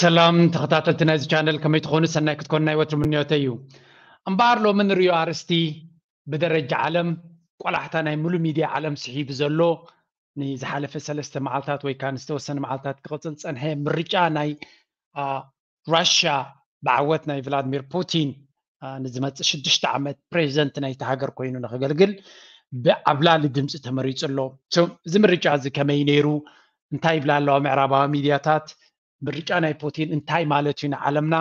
ሰላም ተኸታተልቲ ናይዚ ቻነል፣ ከመይ ትኾኑ? ሰናይ ክትኮኑ ናይ ወትሩ ምንዮተይ እዩ። እምበኣር ሎሚ ንርእዮ ኣርእስቲ ብደረጃ ዓለም ቆላሕታ ናይ ሙሉ ሚድያ ዓለም ስሒቡ ዘሎ፣ ንዝሓለፈ ሰለስተ መዓልታት ወይ ከዓ ንዝተወሰነ መዓልታት ክቕጽል ዝጸንሐ ምርጫ ናይ ራሽያ ብዓወት ናይ ቭላድሚር ፑቲን ንዝመጽእ ሽዱሽተ ዓመት ፕሬዚደንት ናይቲ ሃገር ኮይኑ ንክገልግል ብዓብላሊ ድምፂ ተመሪፁ ኣሎ። እዚ ምርጫ እዚ ከመይ ነይሩ? እንታይ ይብላ ኣለዋ ምዕራባዊ ሚድያታት? ምርጫ ናይ ፑቲን እንታይ ማለት እዩ ንዓለምና?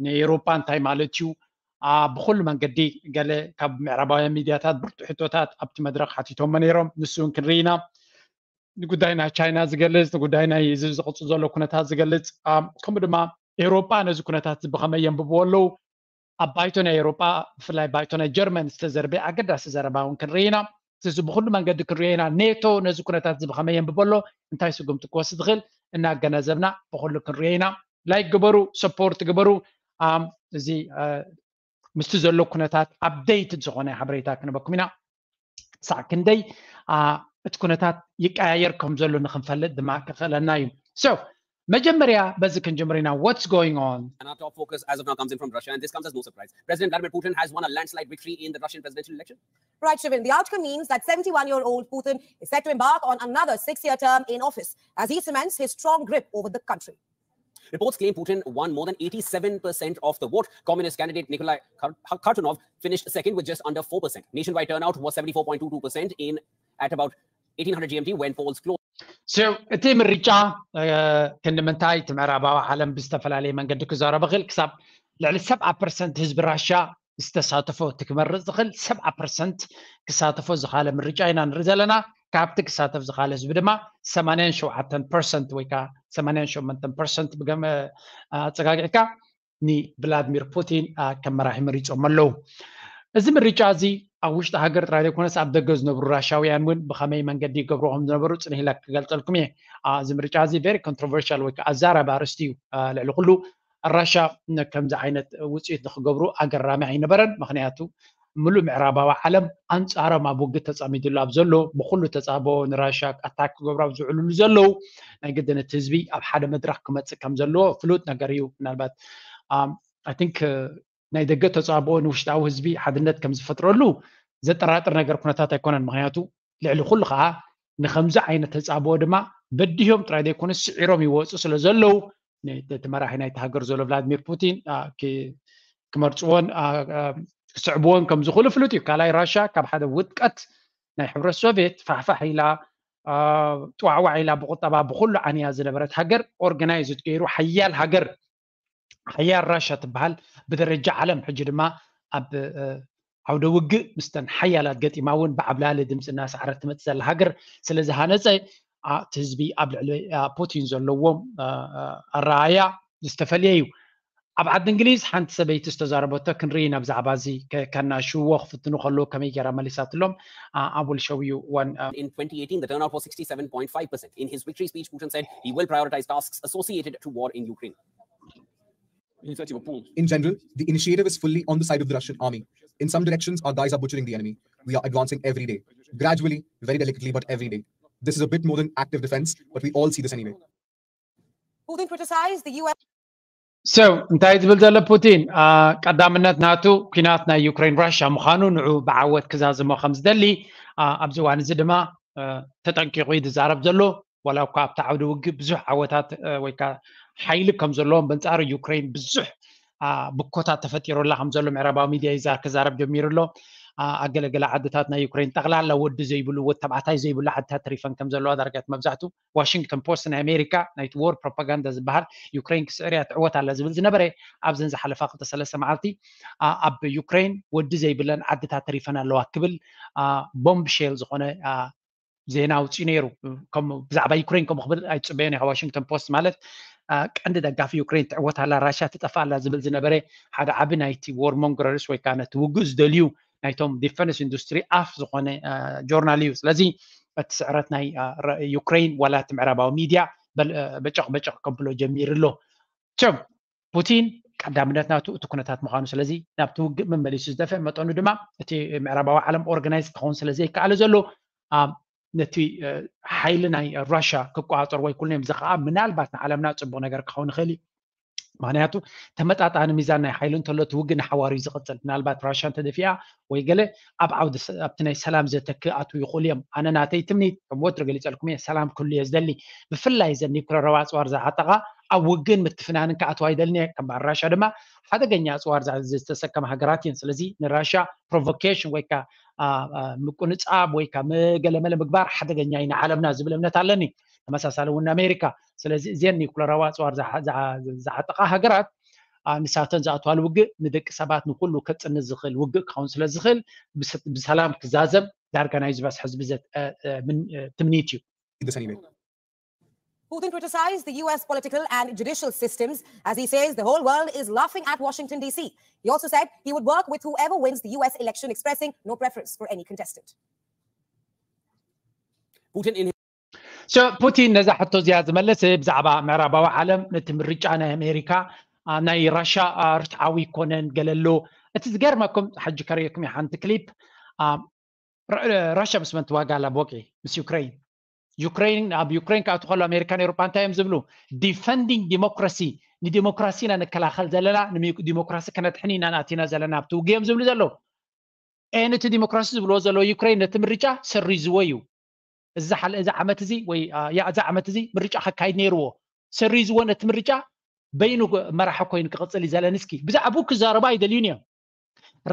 ንኤውሮጳ እንታይ ማለት እዩ? ብኩሉ መንገዲ ገለ ካብ ምዕራባውያን ሚድያታት ብርቱ ሕቶታት ኣብቲ መድረክ ሓቲቶሞ ነይሮም። ንሱ እውን ክንርኢ ኢና። ንጉዳይ ናይ ቻይና ዝገልፅ፣ ንጉዳይ ናይ እዚ ዝቕፅል ዘሎ ኩነታት ዝገልፅ፣ ከምኡ ድማ ኤውሮጳ ነዚ ኩነታት እዚ ብኸመይ የንብብዎ ኣለዉ? ኣብ ባይቶ ናይ ኤውሮጳ፣ ብፍላይ ባይቶ ናይ ጀርመን ዝተዘርበ ኣገዳሲ ዘረባ እውን ክንርኢ ኢና። እዚ ብኩሉ መንገዲ ክንሪኦ ኢና። ኔቶ ነዚ ኩነታት እዚ ብኸመይ የንብቦ ኣሎ? እንታይ ስጉምቲ ክወስድ ዝኽእል እናገናዘብና ብኩሉ ክንሪኦ ኢና። ላይክ ግበሩ፣ ሰፖርት ግበሩ። እዚ ምስቲ ዘሎ ኩነታት ኣፕደይት ዝኾነ ሓበሬታ ክንበኩም ኢና። ክሳዕ ክንደይ እቲ ኩነታት ይቀያየር ከም ዘሎ ንክንፈልጥ ድማ ክኽእለና እዩ። So መጀመርያ በዚ ክንጅምር ኢና። What's going on? And our top focus as of now comes in from Russia, and this comes as no surprise. President Vladimir Putin has won a landslide victory in the Russian presidential election. Right, Shivin. The outcome means that seventy-one year old Putin is set to embark on another six year term in office as he cements his strong grip over the country. Reports claim Putin won more than eighty-seven percent of the vote. Communist candidate Nikolai Khar- Khartunov finished second with just under four percent. Nationwide turnout was seventy-four point two two percent in at about eighteen hundred G M T when polls closed. So እቲ ምርጫ ክንዲ ምንታይ እቲ ምዕራባዊ ዓለም ብዝተፈላለየ መንገዲ ክዛረብ ይኽእል? ክሳብ ልዕሊ ሰብዓ ፐርሰንት ህዝቢ ራሽያ ዝተሳተፎ፣ እቲ ክመርፅ ዝኽእል ሰብዓ ፐርሰንት ክሳተፎ ዝኻለ ምርጫ ኢና ንርኢ ዘለና። ካብቲ ክሳተፍ ዝኻለ ህዝቢ ድማ ሰማንያን ሸውዓተን ፐርሰንት ወይ ከዓ ሰማንያን ሸሞንተን ፐርሰንት ብገመ ኣፀጋጊዕካ ንቭላድሚር ፑቲን ከም መራሒ መሪፆም ኣለዉ። እዚ ምርጫ እዚ ኣብ ውሽጢ ሃገር ጥራይ ዘይኮነስ ኣብ ደገ ዝነብሩ ራሻውያን እውን ብኸመይ መንገዲ ይገብሩ ከም ዝነበሩ ፅንሕ ኢለ ክገልፀልኩም እየ። እዚ ምርጫ እዚ ቨሪ ኮንትሮቨርሻል ወይ ከዓ ኣዛራቢ ኣርእስቲ እዩ። ልዕሊ ኩሉ ራሻ ከምዚ ዓይነት ውፅኢት ንክገብሩ ኣገራሚ ኣይነበረን። ምክንያቱ ምሉእ ምዕራባዊ ዓለም ኣንፃሮም ኣብ ውግእ ተፃሚድሉ ኣብ ዘሎ፣ ብኩሉ ተፃብኦ ንራሻ ኣታክ ክገብሩ ኣብ ዝውዕልሉ ዘለዉ፣ ናይ ግድን እቲ ህዝቢ ኣብ ሓደ መድረክ ክመፅእ ከም ዘለዎ ፍሉጥ ነገር እዩ። ምናልባት I think ናይ ደገ ተፃብኦ ንውሽጣዊ ህዝቢ ሓድነት ከም ዝፈጥረሉ ዘጠራጥር ነገር ኩነታት ኣይኮነን። ምክንያቱ ልዕሊ ኩሉ ከዓ ንከምዚ ዓይነት ተፃብኦ ድማ በዲሆም ጥራይ ዘይኮነ ስዒሮም ይወፁ ስለ ዘለዉ፣ ነቲ መራሒ ናይቲ ሃገር ዘሎ ቭላድሚር ፑቲን ክመርፅዎን ክስዕብዎን ከም ዝኽእሉ ፍሉጥ እዩ። ካልኣይ ራሻ ካብ ሓደ ውድቀት ናይ ሕብረት ሶቪየት ፋሕፋሕ ኢላ፣ ጥዋዕዋዕ ኢላ፣ ብቁጠባ ብኩሉ ዓንያ ዝነበረት ሃገር፣ ኦርጋናይዝድ ገይሩ ሓያል ሃገር፣ ሓያል ራሻ ትበሃል ብደረጃ ዓለም፣ ሕጂ ድማ ኣብ ዓውደ ውግእ ምስተን ሓያላት ገጢማ እውን ብዓብላሊ ድምፂ እናሰዓረት ትመፅእ ዘላ ሃገር ስለ ዝሃነፀ፣ እቲ ህዝቢ ኣብ ልዕሊ ፑቲን ዘለዎም ኣረኣእያ ዝተፈለየ እዩ። ኣብ ዓዲ እንግሊዝ ሓንቲ ሰበይቲ ዝተዛረበቶ ክንርኢ ኢና፣ ብዛዕባ እዚ ከናሽውዎ ክፍትኑ ከለዉ ከመይ ገይራ መሊሳትሎም። I will show you one. In twenty eighteen, the turnout was sixty-seven point five percent. In his victory speech, Putin said he will prioritize tasks associated to war in Ukraine. In general, the initiative is fully on the side of the Russian army. In some directions, our guys are butchering the enemy. We are advancing every day, gradually, very delicately, but every day. This is a bit more than active defense, but we all see this anyway. Putin criticized the U S. So እንታይ ዝብል ዘሎ ፑቲን? ቀዳምነት ናቱ ኩናት ናይ ዩክሬን ራሻ ምዃኑ፣ ንዑ ብዓወት ክዛዝሞ ከም ዝደሊ ኣብዚ እዋን እዚ ድማ ተጠንቂቑ እዩ ዝዛረብ ዘሎ። ዋላ እኳ ኣብቲ ዓውዲ ውግእ ብዙሕ ዓወታት ወይ ከዓ ሓይሊ ከም ዘለዎም፣ በንጻሩ ዩክሬን ብዙሕ ብኮታት ተፈጢሩላ ከም ዘሎ ምዕራባዊ ሚድያ ይዛ ክዛረብ ጀሚሩ ኣሎ። ኣገለገለ ዓድታት ናይ ዩክሬን ጠቕላላ ወዲ ዘይብሉ፣ ወዲ ተባዕታይ ዘይብሉ ዓድታት ተሪፈን ከም ዘለዋ ዳርጋ እቲ መብዛሕቱ ዋሽንግተን ፖስት ናይ ኣሜሪካ ናይቲ ዎር ፕሮፓጋንዳ ዝበሃል፣ ዩክሬን ክስዕር እያ ትዕወት ኣላ ዝብል ዝነበረ፣ ኣብዘን ዝሓለፋ ክልተ ሰለስተ መዓልቲ ኣብ ዩክሬን ወዲ ዘይብለን ዓድታት ተሪፈን ኣለዋ ክብል ቦምብ ሼል ዝኾነ ዜና ኣውፅኡ ነይሩ። ብዛዕባ ዩክሬን ከምኡ ክብል ኣይትፅበዮን ኢኻ። ዋሽንግተን ፖስት ማለት ቀንዲ ደጋፊ ዩክሬን ትዕወት ኣላ፣ ራሽያ ትጠፍእ ኣላ ዝብል ዝነበረ ሓደ ዓቢ ናይቲ ዎር ሞንግረርስ ወይ ከዓ ነቲ ውግእ ዝደልዩ ናይቶም ዲፈንስ ኢንዱስትሪ ኣፍ ዝኾነ ጆርናል እዩ። ስለዚ እቲ ስዕረት ናይ ዩክሬን ዋላ እቲ ምዕራባዊ ሚድያ በጨቕ በጨቕ ከብሎ ጀሚሩ ኣሎ። ሶ ፑቲን ቀዳምነት ናቱ እቲ ኩነታት ምዃኑ፣ ስለዚ ናብቲ ውግእ መመሊሱ ዝደፍእ መጠኑ ድማ እቲ ምዕራባዊ ዓለም ኦርጋናይዝ ክኸውን ስለ ዘይከኣለ ዘሎ ነቲ ሓይሊ ናይ ራሽያ ክቆፃፀር ወይ ኩሉ ዘኽኣ ምናልባት ንዓለምና ፅቡቕ ነገር ክኸውን ይኽእል እዩ። ምክንያቱ ተመጣጣኒ ሚዛን ናይ ሓይሊ እንተሎ እቲ ውግእ ንሓዋሩ እዩ ዝቕፅል። ምናልባት ራሻ እንተደፊኣ ወይ ገለ ኣብ ዓውዲ ሰ- ኣብቲ ናይ ሰላም ዘተ ክኣትዉ ይኽእሉ እዮም። ኣነ ናተይ ትምኒት ከም ወትሩ ገሊፀልኩም እየ፣ ሰላም ክህሉ እየ ዝደሊ። ብፍላይ እዘን ኒውክለራዊ ኣፅዋር ዝዓጠቓ ኣብ ውግእን ምትፍናንን ክኣትዋ ይደልን እየ። ከም በዓል ራሻ ድማ ሓደገኛ ኣፅዋር ዝዓ- ዝተሰከማ ሃገራት እየን። ስለዚ ንራሻ ፕሮቮኬሽን ወይ ከዓ አ- አ- ምቁንፃብ ወይ ከዓ ገለመለ ምግባር ሓደገኛ እዩ ንዓለምና ዝብል እምነት ኣለኒ። ተመሳሳሊ እውን ንኣሜሪካ። ስለዚ እዚአን ኒውክለራዊ ኣፅዋር ዝዓ- ዝዓ- ዝዓጠቓ ሃገራት አ፣ ንሳተን ዝኣትዋሉ ውግእ ንደቂ ሰባት ንኩሉ ከጽንት ዝኽእል ውግእ ክኸውን ስለ ዝኽእል ብስ- ብሰላም ክዛዘም ዳርጋ ናይ ዝበዝሕ ህዝቢ ዘት- አ- አ- ምን- አ- ትምኒት እዩ። the same. Putin criticized the U S political and judicial systems as he says the whole world is laughing at Washington, D C. He also said he would work with whoever wins the U S election, expressing no preference for any contestant. Putin in So ፑቲን ነዛ ሕቶ እዚኣ ዝመለሰ ብዛዕባ ምዕራባዊ ዓለም ነቲ ምርጫ ናይ ኣሜሪካ አ፣ ናይ ራሻ አ፣ ርትዓዊ ይኮነን ገለ ኣሎ። እቲ ዝገርመኩም ሕጂ ከርእየኩም እየ ሓንቲ ክሊፕ። አ፣ ራ- ራሻ ምስ መን ትዋጋ ኣላ? ቦቂ ምስ ዩክሬን። ዩክሬን ኣብ ዩክሬን ክኣቱ ከሎ ኣሜሪካን ኤውሮጳ እንታይ እዮም ዝብሉ? ዲፈንዲንግ ዲሞክራሲ፣ ንዲሞክራሲ ኢና ንከላኸል ዘለና፣ ንዲሞክራሲ ከነድሕን ኢና ኣቲና ዘለና ኣብቲ ውግእ እዮም ዝብሉ ዘለዉ። ኤን እቲ ዲሞክራሲ ዝብልዎ ዘለዎ ዩክሬን ነቲ ምርጫ ሰሪዝዎ እዩ። እዚ ሓል- እዚ ዓመት እዚ ወይ ያ እዚ ዓመት እዚ ምርጫ ከካይድ ነይርዎ ሰሪዝዎ ነቲ ምርጫ በይኑ መራሒ ኮይኑ ክቕፅል እዩ ዘለንስኪ። ብዛዕባኡ ክዛረቡ ኣይደልዩን እዮም።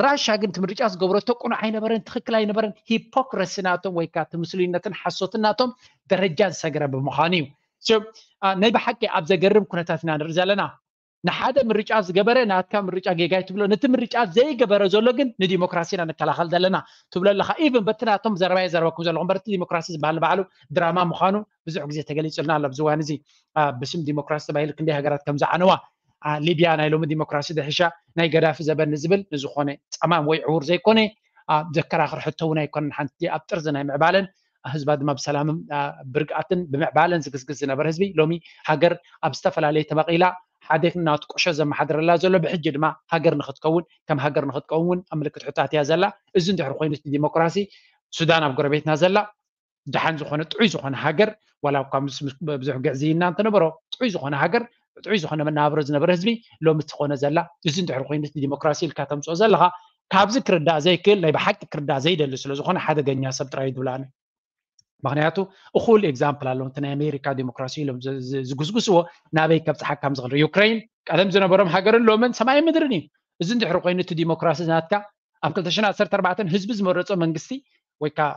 ራሻ ግን እቲ ምርጫ ዝገበረቶ ቅኑዕ ኣይነበረን፣ ትኽክል ኣይነበረን። ሂፖክረሲ ናቶም ወይ ከዓ ትምስሉይነትን ሓሶትን ናቶም ደረጃ ዝሰገረ ብምዃኑ እዩ። ናይ ብሓቂ ኣብ ዘገርም ኩነታት ኢና ንርኢ ዘለና። ንሓደ ምርጫ ዝገበረ ናትካ ምርጫ ጌጋ ትብሎ፣ ነቲ ምርጫ ዘይገበረ ዘሎ ግን ንዲሞክራሲና ንከላኸል ዘለና ትብሎ ኣለኻ። ኢቭን በቲ ናቶም ዘረባ የዘረበኩም ዘለኹ እምበር እቲ ዲሞክራሲ ዝበሃል ባዕሉ ድራማ ምዃኑ ብዙሕ ግዜ ተገሊጹልና ኣሎ። ኣብዚ እዋን እዚ ብስም ዲሞክራሲ ተባሂሉ ክንደይ ሃገራት ከም ዝዓነዋ፣ ሊብያ ናይ ሎሚ ዲሞክራሲ ድሕሻ ናይ ገዳፊ ዘበን ንዝብል ንዝኾነ ጸማም ወይ ዕውር ዘይኮነ ዘከራኽር ሕቶ እውን ኣይኮነን። ሓንቲ ኣብ ጥርዚ ናይ ምዕባለን ህዝባ ድማ ብሰላምን ብርግኣትን ብምዕባለን ዝግስግስ ዝነበረ ህዝቢ ሎሚ ሃገር ኣብ ዝተፈላለየ ተመቒላ ሓደ ናቱ ቁሾ ዘመሓድረላ ዘሎ ብሕጂ ድማ ሃገር ንክትከውን ከም ሃገር ንክትከውን እውን ኣብ ምልክት ሕታት እያ ዘላ። እዚ እንድሕር ኮይኑ እቲ ዲሞክራሲ ሱዳን ኣብ ጎረቤትና ዘላ ደሓን ዝኾነ ጥዑይ ዝኾነ ሃገር ዋላ እኳ ምስ ብዙሕ ግዕዝይና እንተነበሮ ጥዑይ ዝኾነ ሃገር ጥዑይ ዝኾነ መናብሮ ዝነበረ ህዝቢ ሎሚ ትኾነ ዘላ እዚ እንድሕር ኮይኑ እቲ ዲሞክራሲ ኢልካ ተምፅኦ ዘለኻ ካብዚ ክርዳእ ዘይክእል ናይ ብሓቂ ክርዳእ ዘይደሊ ስለዝኾነ ሓደገኛ ሰብ ጥራይ ድብላኒ። ምክንያቱ እኹል ኤግዛምፕል ኣለዎም እቲ ናይ ኣሜሪካ ዲሞክራሲ ኢሎም ዝጉስጉስዎ ናበይ ከብፅሓካ ከም ዝኽእል ዩክሬን ቀደም ዝነበሮም ሃገርን ሎምን ሰማይ ምድርን እዩ። እዚ እንድሕር ኮይኑ እቲ ዲሞክራሲ ናትካ ኣብ ክልተ ሽሕን ዓሰርተ ኣርባዕተን ህዝቢ ዝመረፆ መንግስቲ ወይ ከዓ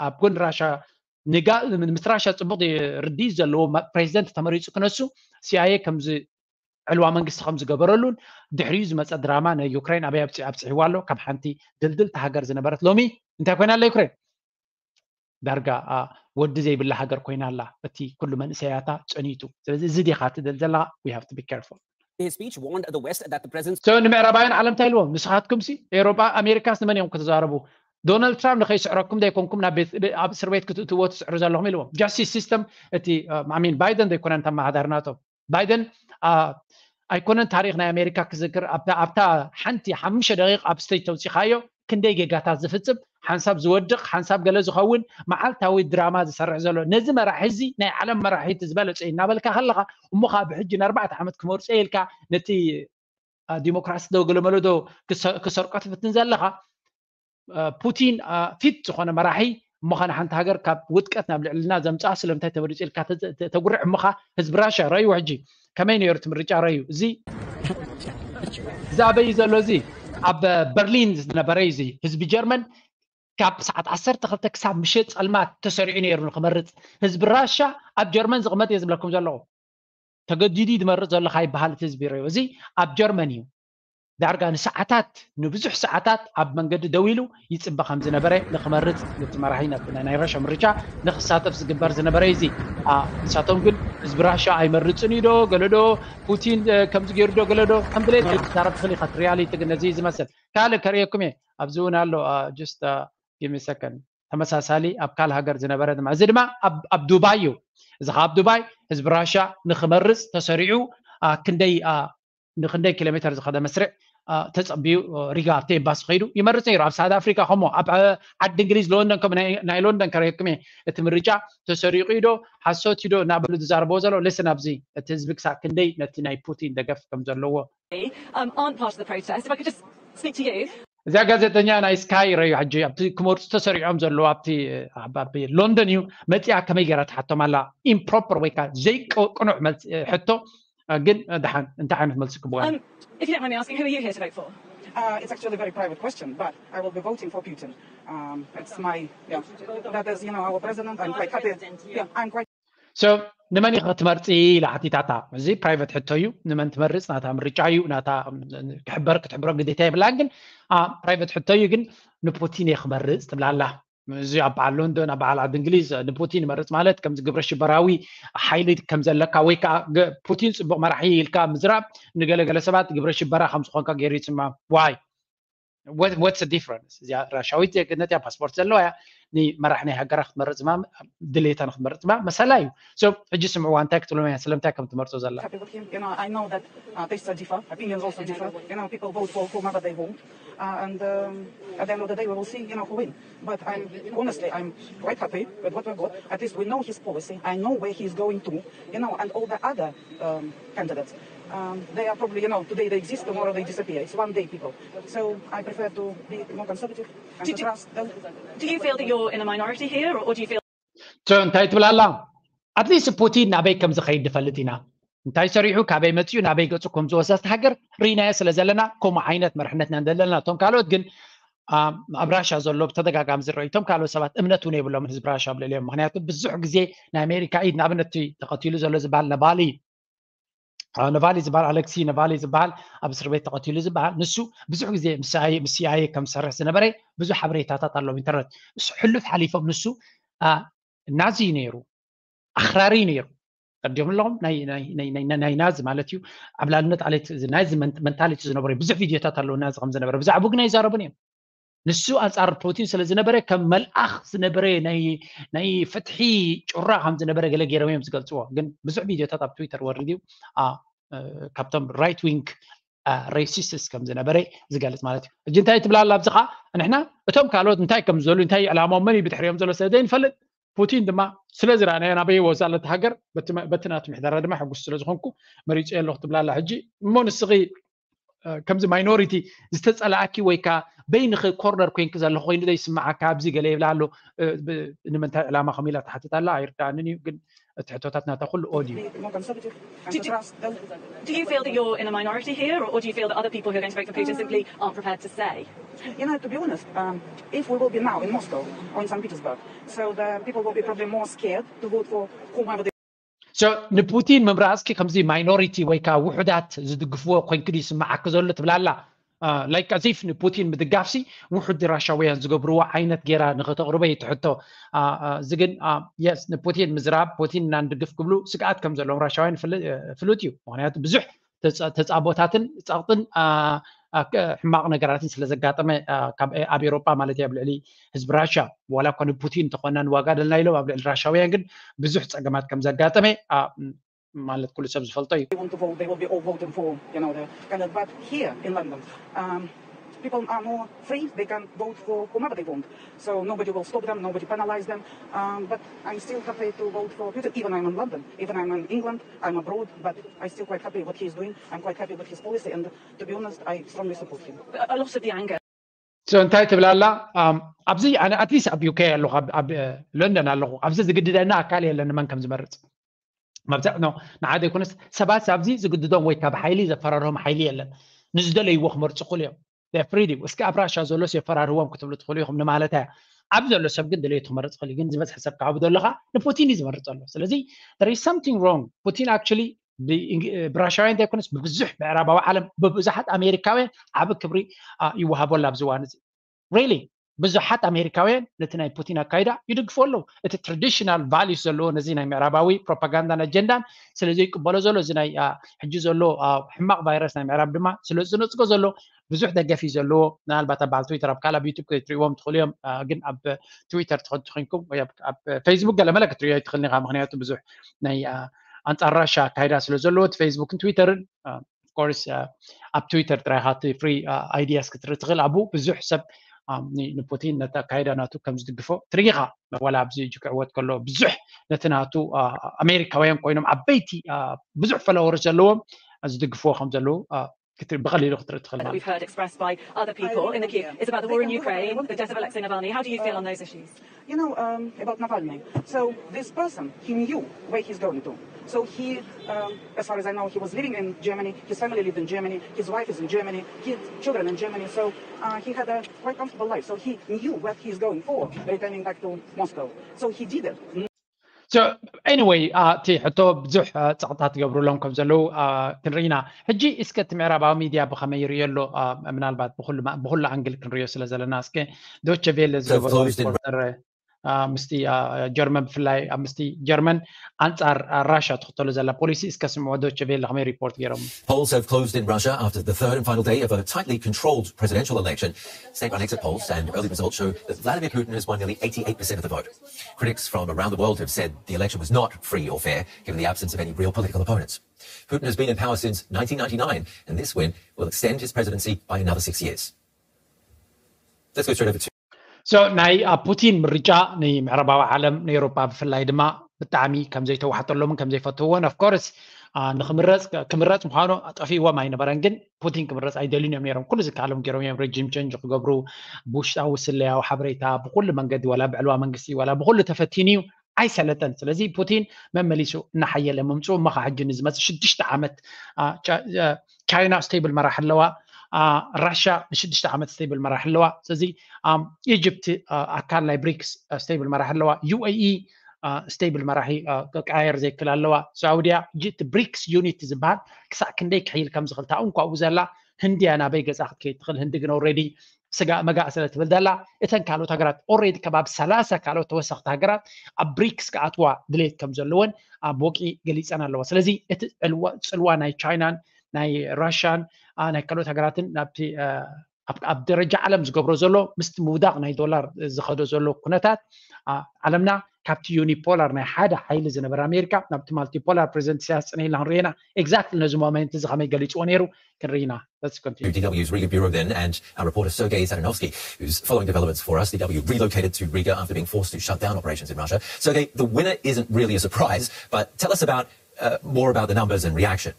ኣብ ጎን ራሻ ንጋ ምስ ራሻ ፅቡቅ ርድኢት ዘለዎ ፕሬዚደንት ተመሪፁ ክነሱ ሲኣይኤ ከምዚ ዕልዋ መንግስቲ ከም ዝገበረሉን ድሕሪኡ ዝመፀ ድራማ ንዩክሬን ኣበይ ኣብፂ ኣብፅሕዋ ኣሎ። ካብ ሓንቲ ድልድልቲ ሃገር ዝነበረት ሎሚ እንታይ ኮይና ኣላ ዩክሬን? ዳርጋ ወዲ ዘይብላ ሃገር ኮይና ኣላ። እቲ ኩሉ መንእሰያታ ፀኒቱ። ስለዚ እዚ ዲኻ ትደል ዘለኻ? We have to be careful። His speech warned the West that the president So ንምዕራባውያን ዓለም እንታይ ኢልዎም? ንስኻትኩም ሲ ኤውሮጳ ኣሜሪካስ ንመን እዮም ክትዛረቡ? ዶናልድ ትራምፕ ንኸይስዕረኩም ዘይኮንኩም ናብ ቤት ኣብ እስር ቤት ክትእትዎ ትስዕሩ ዘለኹም ኢልዎም። ጃስቲስ ሲስተም እቲ ማሚን ባይደን ዘይኮነ እንተመሓዳሪ ናቶም ባይደን ኣይኮነን ታሪክ ናይ ኣሜሪካ ክዝክር ኣብታ ሓንቲ ሓሙሽተ ደቂቅ ኣብ ስቴጅ ተውፂኻዮ ክንደይ ጌጋታት ዝፍፅም ሓንሳብ ዝወድቅ ሓንሳብ ገለ ዝኸውን መዓልታዊ ድራማ ዝሰርሕ ዘሎ ነዚ መራሒ እዚ ናይ ዓለም መራሒ እቲ ዝበለፀ እዩ እናበልካ ከለካ እሞ ከዓ ብሕጂ ንኣርባዕተ ዓመት ክመርፆ ኢልካ ነቲ ዲሞክራሲ ዶ ገለመለ ዶ ክሰርቆ ትፍትን ዘለካ ፑቲን ፊት ዝኾነ መራሒ እሞ ኸነ ሓንቲ ሃገር ካብ ውጥቀት ናብ ልዕልና ዘምፅኣ ስለምንታይ ተመሪፁ ኢልካ ተጉርዕ እሞ ኸ ህዝቢ ራሻ ረእይዎ ሕጂ ከመይ ነይሩ እቲ ምርጫ ረእዩ እዚ እዚ ኣበይ ዘሎ እዚ ኣብ በርሊን ዝነበረ እዚ ህዝቢ ጀርመን ካብ ሰዓት ዓሰርተ ክልተ ክሳብ ምሸት ፀልማት ተሰሪዑ ነይሩ ንክመርፅ ህዝቢ ራሻ ኣብ ጀርመን ዝቕመጥ እየ ዝብለኩም ዘለኹ ተገዲዱ ዝመርፅ ዘሎ ካይበሃል እቲ ህዝቢ ረእዩ እዚ ኣብ ጀርመን እዩ ዳርጋ ንሰዓታት ንብዙሕ ሰዓታት ኣብ መንገዲ ደው ኢሉ ይፅበ ከም ዝነበረ ንክመርፅ ነቲ መራሒ ናይ ራሻ ምርጫ ንክሳተፍ ዝግበር ዝነበረ እዚ ንሳቶም ግን ህዝቢ ራሻ ኣይመርፅን እዩ ዶ ገለዶ ፑቲን ከምዚ ገይሩ ዶ ገለዶ ከም ድሌት ዝዛረብ ትኽእል ኢኻ ሪያሊቲ ግን ነዚ ዝመስል ካልእ ከርእየኩም እየ ኣብዚ እውን ኣሎ ጅስት ጊሚ ሰከንድ ተመሳሳሊ ኣብ ካልእ ሃገር ዝነበረ ድማ እዚ ድማ ኣብ ዱባይ እዩ እዚ ካብ ዱባይ ህዝቢ ራሻ ንክመርፅ ተሰሪዑ ክንደይ ንክንደይ ኪሎ ሜትር ዝኸደ መስርዕ ተፀቢዩ ሪጋ ኣብቲ ኤምባሲ ከይዱ ይመርፅ ነይሩ። ኣብ ሳውት ኣፍሪካ ከምኡ ኣብ ዓዲ እንግሊዝ ሎንደን ከም ናይ ሎንደን ከረክም እየ፣ እቲ ምርጫ ተሰሪቑ ዶ ሓሶት ዶ እናበሉ ዝዛረበዎ ዘሎ። ልስን ኣብዚ እቲ ህዝቢ ክሳብ ክንደይ ነቲ ናይ ፑቲን ደገፍ ከም ዘለዎ um, aren't part of the protest. If I could just speak to you. እዚኣ ጋዜጠኛ ናይ ስካይ ረዩ ሕጂ ኣብቲ ክመርፁ ተሰሪዖም ዘለዉ ኣብቲ ኣብ ሎንደን እዩ መፅኣ። ከመይ ገይራ ትሓቶም ኣላ? ኢምፕሮፐር ወይ ከዓ ዘይቅኑዕ ሕቶ። ግን ደሓን እንታይ ዓይነት መልሲ ክብዋ? Um, if you don't mind me asking, who are you here to vote for? Uh, it's actually a very private question, but I will be voting for Putin. Um, it's my, yeah, that is, you know, our president. I'm quite happy. Yeah, I'm quite so ንመን ኢኻ ክትመርፂ ኢላ ሓቲታታ። እዚ ፕራይቨት ሕቶ እዩ። ንመን ትመርፅ ናታ ምርጫ እዩ። ናታ ክሕበር ክትሕብሮ ግዴታ የብላን። ግን ፕራይቨት ሕቶ እዩ። ግን ንፑቲን እየ ክመርፅ ትብላ ኣላ። እዚ ኣብ በዓል ሎንዶን ኣብ በዓል ዓዲ እንግሊዝ ንፑቲን መርፅ ማለት ከምዚ ግብረ ሽበራዊ ሓይሊ ከም ዘለካ ወይ ከዓ ፑቲን ፅቡቅ መራሒ ኢልካ ምዝራብ ንገለገለ ሰባት ግብረ ሽበራ ከም ዝኮንካ ገይሩ ይስማ። ዋይ? What's the difference? እዚኣ ራሻዊት ዜግነት እያ፣ ፓስፖርት ዘለዋ እያ። ንመራሕ ናይ ሃገራ ክትመርፅ ድማ ድሌታ ንክትመርፅ ድማ መሰላ እዩ። ሕጂ ስምዕዋ እንታይ ክትብሎም እያ? ስለምንታይ ከም ትመርፆ ዘላ? I know that uh, tastes differ, opinions also differ. You know, people vote for whomever they want, uh, and um, at the end of the day, we will see, you know, who win. But I'm honestly, I'm quite happy with what we got. At least we know his policy. I know where he's going to, you know, and all the other um, candidates. Um, they are probably, you know, today they exist, tomorrow they disappear. It's one day, people. So I prefer to be more conservative and to trust them. Do you feel that you're in a minority here, or, or do you feel? So እንታይ ትብል ኣላ? ኣትሊስት ፑቲን ናበይ ከም ዝኸይድ ንፈልጥ ኢና። እንታይ ሰሪሑ፣ ካበይ መፂኡ፣ ናበይ ገፁ ከም ዝወሰድ ሃገር ርኢናዮ ስለ ዘለና ከምኡ ዓይነት መርሕነትና ዘለና። እቶም ካልኦት ግን ኣብ ራሻ ዘሎ ብተደጋጋሚ ዝረኣዩ እቶም ካልኦት ሰባት እምነት እውን የብሎምን ህዝቢ ራሻ ኣብ ልዕሊኦም። ምክንያቱ ብዙሕ ግዜ ናይ ኣሜሪካ ኢድ ንኣብነት ተቐቲሉ ዘሎ ዝበሃል ነቫሊ ነቫሊ ዝበሃል ኣሌክሲ ነቫሊ ዝበሃል ኣብ እስር ቤት ተቐቲሉ ዝበሃል ንሱ ብዙሕ ግዜ ምስ ሲኣይኤ ከም ዝሰርሕ ዝነበረ ብዙሕ ሓበሬታታት ኣለዎ ኢንተርነት። እሱ ሕሉፍ ሓሊፎም ንሱ ናዚ እዩ ነይሩ፣ ኣኽራሪ እዩ ነይሩ። ቀዲም ኣለኹም ናይ ናዚ ማለት እዩ። ኣብ ላልነት ኣሌት ናዚ መንታሊቲ ዝነበረ ብዙሕ ቪድዮታት ኣለዎ ናዚ ከም ዝነበረ ብዛዕባኡ ግን ኣይዛረቡን እዮም። ንሱ ኣንፃር ፑቲን ስለ ዝነበረ ከም መልኣኽ ዝነበረ ናይ ፍትሒ ጩራ ከም ዝነበረ ገለ ገይሮም እዮም ዝገልፅዎ። ግን ብዙሕ ቪድዮታት ኣብ ትዊተር ወሪድ እዩ ካብቶም ራይት ዊንግ ሬሲስትስ ከም ዝነበረ ዝገልፅ ማለት እዩ። እጂ እንታይ ትብላ ኣላ ኣብዚ ከዓ ንሕና እቶም ካልኦት እንታይ ከም ዝበሉ እንታይ ዕላማኦም መን እዩ ብድሕሪኦም ዘሎ ስለ ዘይንፈልጥ ፑቲን ድማ ስለ ዝረኣናዮ ናበይ ወዛ ኣለቲ ሃገር በቲ ናቱ ምሕደራ ድማ ሕጉስ ስለ ዝኾንኩ መሪፀዮ ኣለኹ ትብላ ኣላ። ሕጂ እሞ ንስኺ ከምዚ ማይኖሪቲ ዝተፀላኣኪ ወይ ከዓ በይንኺ ኮርነር ኮይንኪ ዘለኹ ኮይኑ ዘይስማዓካ ኣብዚ ገለ ይብላ ኣሎ። ንምንታይ ዕላማ ከም ኢላ ትሓትት ኣላ ኣይርዳኣንን እዩ። ግን እቲ ሕቶታት ናታ ኩሉ ኦድ እዩ። Do you feel that you're in a minority here, or do you feel that other people who are going to vote for Putin simply aren't prepared to say? You know, to be honest, um, if we will be now in Moscow or in Saint Petersburg, so the people will be probably more scared to vote for whomever they So ንፑቲን ምምራፅኪ ከምዚ ማይኖሪቲ ወይ ከዓ ውሑዳት ዝድግፍዎ ኮይንኪ ድዩ ይስምዓኪ ዘሎ ትብላ ኣላ። ላይክ ኣዚፍ ንፑቲን ምድጋፍሲ ውሑድ ራሻውያን ዝገብርዎ ዓይነት ጌራ ንክተቕርበ እዩ ትሕቶ። እዚ ግን የስ ንፑቲን ምዝራብ ፑቲን እና ንድግፍ ክብሉ ስግኣት ከም ዘለዎም ራሻውያን ፍሉጥ እዩ። ምክንያቱ ብዙሕ ተፃቦታትን ፀቕጥን ሕማቕ ነገራትን ስለ ዘጋጠመ ኣብ ኤሮጳ ማለት እዩ ኣብ ልዕሊ ህዝቢ ራሻ ዋላ እኳ ንፑቲን እንተኾና ንዋጋ ደልና ኢሎም ኣብ ልዕሊ ራሻውያን ግን ብዙሕ ፀገማት ከም ዘጋጠመ ማለት ኩሉ ሰብ ዝፈልጦ እዩ። They want to vote, they will be all voting for, you know, the candidate. But here in London, um, people are more free. They can vote for whomever they want. So nobody will stop them, nobody penalize them. Um, but I'm still happy to vote for Putin, even I'm in London, even I'm in England, I'm abroad, but I'm still quite happy what he's doing. I'm quite happy with his policy, and to be honest, I strongly support him. A lot of the anger. So እንታይ ትብላ ኣላ ኣብዚ ኣነ ኣትሊስት ኣብ ዩኬ ኣለኹ ኣብ ለንደን ኣለኹ ኣብዚ ዝግድደና ኣካል የለን መን ከም ዝመርፅ መብዛዕ ኖ ንዓደ ይኮነስ ሰባት ኣብዚ ዝግድዶም ወይ ካብ ሓይሊ ዘፈራርሆም ሓይሊ የለን። ንዝደለይዎ ክመርፁ ክእሉ እዮም። ፍሪዲ እስኪ ኣብ ራሻ ዘሎስ የፈራርህዎም ክትብሉ ትኽእሉ ኢኹም ንማለት እያ። ኣብ ዘሎ ሰብ ግን ድሌቱ ክመርፅ ክእል ግን ዝበዝሐ ሰብ ካብ ዘለካ ንፑቲን እዩ ዝመርፅ ዘሎ። ስለዚ there is something wrong። ፑቲን actually ብራሻውያን ዘይኮነስ ብብዙሕ ምዕራባዊ ዓለም ብብዙሓት ኣሜሪካውያን ዓቢ ክብሪ ይወሃበሉ ኣብዚ እዋን እዚ። ሪሊ ብዙሓት ኣሜሪካውያን ነቲ ናይ ፑቲን ኣካይዳ ይድግፉ ኣለዉ። እቲ ትራዲሽናል ቫሉስ ዘለዎ ነዚ ናይ ምዕራባዊ ፕሮፓጋንዳን ኣጀንዳን ስለ ዘይቅበሎ ዘሎ እዚ ናይ ሕጂ ዘሎ ሕማቕ ቫይረስ ናይ ምዕራብ ድማ ስለ ዝነፅጎ ዘሎ ብዙሕ ደገፍ እዩ ዘለዎ። ምናልባት ኣብ በዓል ትዊተር ኣብ ካልእ ኣብ ዩቱብ ክትሪእዎም ትኽእሉ እዮም። ግን ኣብ ትዊተር ትኸዱ ኮይንኩም ወይ ኣብ ፌስቡክ ገለመለ ክትሪኦ ኣይትኽእልን ኢኻ። ምክንያቱ ብዙሕ ናይ ኣንፃር ራሻ ኣካይዳ ስለ ዘለዎ እቲ ፌስቡክን ትዊተርን course ኣብ ትዊተር ጥራይ ኢኻ እቲ ፍሪ ኣይዲያስ ክትርኢ ትኽእል። ኣብኡ ብዙሕ ሰብ ንፑቲን ነቲ ኣካይዳ ናቱ ከም ዝድግፎ ትርኢ ኢኻ። ዋላ ኣብዚ ሕጂ ክዕወት ከሎ ብዙሕ ነቲ ናቱ ኣሜሪካውያን ኮይኖም ዓበይቲ ብዙሕ ፎሎወርስ ዘለዎም ዝድግፍዎ ከም ዘለዉ ብቐሊሉ ክትርኢ ትኽእል ማለት we've heard expressed by other people in the queue is about the war in Ukraine, the death of Alexei Navalny. How do you feel on those issues? You know, um, about Navalny. So this person, he knew where he's going to. So he, um, as far as I know, he was living in Germany. His family lived in Germany. His wife is in Germany. His children in Germany. So uh, he had a quite comfortable life. So he knew what he's going for, returning back to Moscow. So he did it. So anyway እቲ ሕቶ ብዙሕ ፀቕጣ ትገብሩሎም ከም ዘለዉ ክንርኢና። ሕጂ እስከ እቲ ምዕራባዊ ሚድያ ብኸመይ ይርእዮ ኣሎ? ምናልባት ብኩሉ ኣንግል ክንርእዮ ስለ ዘለና እስከ ዶቸ ቬለ ዝገበሮ ሪፖርተር ምስቲ ጀርመን ብፍላይ ምስቲ ጀርመን ኣንጻር ራሻ ትኽተሎ ዘላ ፖሊሲ እስከ ስምዖ። ዶቸ ቬለ ከመይ ሪፖርት ገይሮም? Polls have closed in Russia after the third and final day of a tightly controlled presidential election. State-run exit polls and early results show that Vladimir Putin has won nearly eighty-eight percent of the vote. Critics from around the world have said the election was not free or fair, given the absence of any real political opponents. Putin has been in power since nineteen ninety-nine, and this win will extend his presidency by another six years. Let's go straight over to So ናይ ፑቲን ምርጫ ንምዕራባዊ ዓለም ንኤውሮጳ ብፍላይ ድማ ብጣዕሚ ከም ዘይተዋሕጠሎምን ከም ዘይፈትውዎን of course ንክምረፅ ክምረፅ ምዃኑ ጠፊእዎም ኣይነበረን። ግን ፑቲን ክምረፅ ኣይደልዩን እዮም ነይሮም። ኩሉ ዝከኣሎም ገይሮም እዮም regime change ክገብሩ ብውሽጣዊ ስለያዊ ሓበሬታ ብኩሉ መንገዲ ዋላ ብዕልዋ መንግስቲ ዋላ ብኩሉ ተፈቲኑ እዩ። ኣይሰለጠን። ስለዚ ፑቲን መመሊሱ እናሓየለ ምምፅኡ እሞ ከዓ ሕጂ ንዝመፅእ ሽዱሽተ ዓመት ቻይና stable መራሕ ኣለዋ። ራሻ ንሽዱሽተ ዓመት stable መራሕ ኣለዋ። ስለዚ ኢጅፕት ኣካል ናይ ብሪክስ stable መራሕ ኣለዋ። UAE stable መራሒ ቀያየር ዘይክል ኣለዋ። ሳውዲያ ሕጂ እቲ ብሪክስ unit ዝበሃል ክሳዕ ክንደይ ክሕይል ከም ዝኽእል እታ እንኳ ኣብኡ ዘላ ህንድያ ናበይ ገፃ ክትከይድ ትኽእል። ህንዲ ግን already ስጋ መጋእ ስለ ትብል ዘላ እተን ካልኦት ሃገራት already ከባቢ ሰላሳ ካልኦት ተወሰኽቲ ሃገራት ኣብ ብሪክስ ክኣትዋ ድሌት ከም ዘለወን ኣብ ወቂ ገሊፀን ኣለዋ። ስለዚ እቲ ጽልዋ ናይ ቻይናን ናይ ራሽያን ናይ ካልኦት ሃገራትን ናብቲ ኣብ ደረጃ ዓለም ዝገብሮ ዘሎ ምስቲ ምውዳቕ ናይ ዶላር ዝኸዶ ዘሎ ኩነታት ዓለምና ካብቲ ዩኒፖላር ናይ ሓደ ሓይሊ ዝነበረ ኣሜሪካ ናብቲ ማልቲፖላር ፕሬዚደንት ኢሳያስ ፅነ ኢልና ክንርእየና exactly ነዚ ሞመንት እዚ ከመይ ገሊፅዎ ነይሩ ክንርኢ ኢና። Let's continue. DW's Riga Bureau then and our reporter Sergei Satanovsky, who's following developments for us. DW relocated to Riga after being forced to shut down operations in Russia. Sergei, the winner isn't really a surprise, but tell us about uh, more about the numbers and reaction.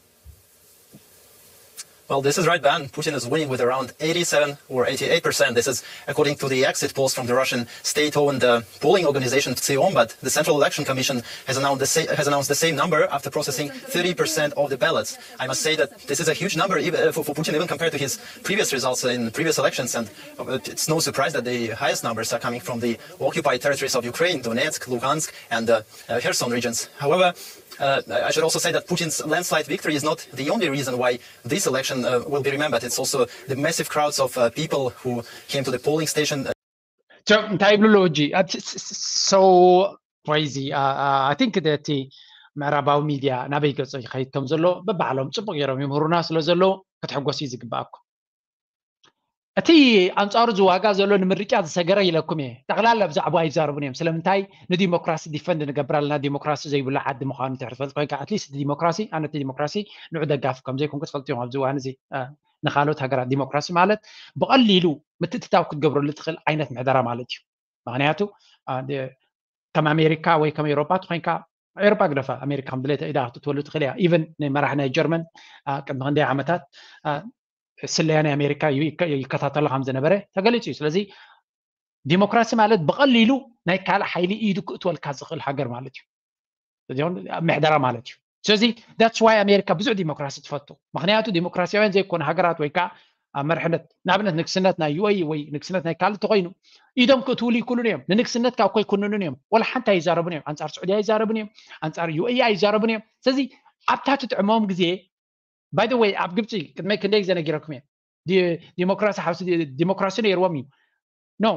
Well, this is right, Ben. Putin is winning with around eighty-seven or eighty-eight percent. This is according to the exit polls from the Russian state-owned uh, polling organization Tseom, but the Central Election Commission has announced, the sa- has announced the same number after processing thirty percent of the ballots. I must say that this is a huge number even, uh, for, for Putin, even compared to his previous results in previous elections, and uh, it's no surprise that the highest numbers are coming from the occupied territories of Ukraine, Donetsk, Luhansk, and uh, uh, Kherson regions. However, uh, I should also say that Putin's landslide victory is not the only reason why this election uh, will be remembered. It's also the massive crowds of uh, people who came to the polling station. So እንታይ ይብሉ ኣለዉ ሕጂ? So crazy. I think እቲ ምዕራባዊ ሚድያ ናበይ ገጾ ይኸይድ ከም ዘሎ በባዕሎም ጽቡቅ ገይሮም ይምህሩና ስለ ዘለዉ ክትሕጎስ እዩ ዝግባኣኩም። እቲ ኣንጻሩ ዝዋጋ ዘሎ ንምርጫ ዝሰገረ ኢለኩም እየ። ጠቕላላ ብዛዕባ ኣይዛረቡን እዮም። ስለምንታይ ንዲሞክራሲ ዲፈንድ ንገብር ኣለና፣ ዲሞክራሲ ዘይብሉ ዓዲ ምዃኑ እንድሕር ትፈልጥ ኮይንካ፣ ኣትሊስት ዲሞክራሲ፣ ኣነ እቲ ዲሞክራሲ ንዑ ደጋፊ ከም ዘይኮንኩ ትፈልጡ እዮም። ኣብዚ እዋን እዚ ንኻልኦት ሃገራት ዲሞክራሲ ማለት ብቐሊሉ ምትእትታው ክትገብረሉ ትኽእል ዓይነት ምሕደራ ማለት እዩ። ምኽንያቱ ከም ኣሜሪካ ወይ ከም ኤውሮጳ ተኮይንካ ኤውሮጳ ግደፋ፣ ኣሜሪካ ከም ድሌታ ኢዳ ክትእትወሉ ትኽእል እያ። ኢቨን ንመራሒ ናይ ጀርመን ቅድሚ ክንደይ ዓመታት ስለያ ናይ ኣሜሪካ ይከታተሎ ከም ዝነበረ ተገሊፁ እዩ። ስለዚ ዲሞክራሲ ማለት ብቐሊሉ ናይ ካልእ ሓይሊ ኢዱ ክእትወልካ ዝኽእል ሃገር ማለት እዩ። ምሕደራ ማለት እዩ። ስለዚ that's why ኣሜሪካ ብዙሕ ዲሞክራሲ ትፈቱ። ምክንያቱ ዲሞክራሲያውያን ዘይኮኑ ሃገራት ወይ ከዓ ኣብ መርሕነት ንኣብነት ንግስነት ናይ UAE ወይ ንግስነት ናይ ካልእ ተኮይኑ ኢዶም ክእትውሉ ይክእሉን እዮም። ንንግስነት ካብ ኮ ይኩንኑን እዮም። ወላ ሓንቲ ኣይዛረቡን እዮም። ኣንጻር ስዑዲ ኣይዛረቡን እዮም። ኣንጻር UAE ኣይዛረቡን እዮም። ስለዚ ኣብታ ትጥዕሞም ግዜ by the way ኣብ ግብፂ ቅድመይ ክንደይ ግዜ ነጊረኩም እየ። ዲሞክራሲ ሓውሲ ዲሞክራሲ ነይርዎም እዩ። No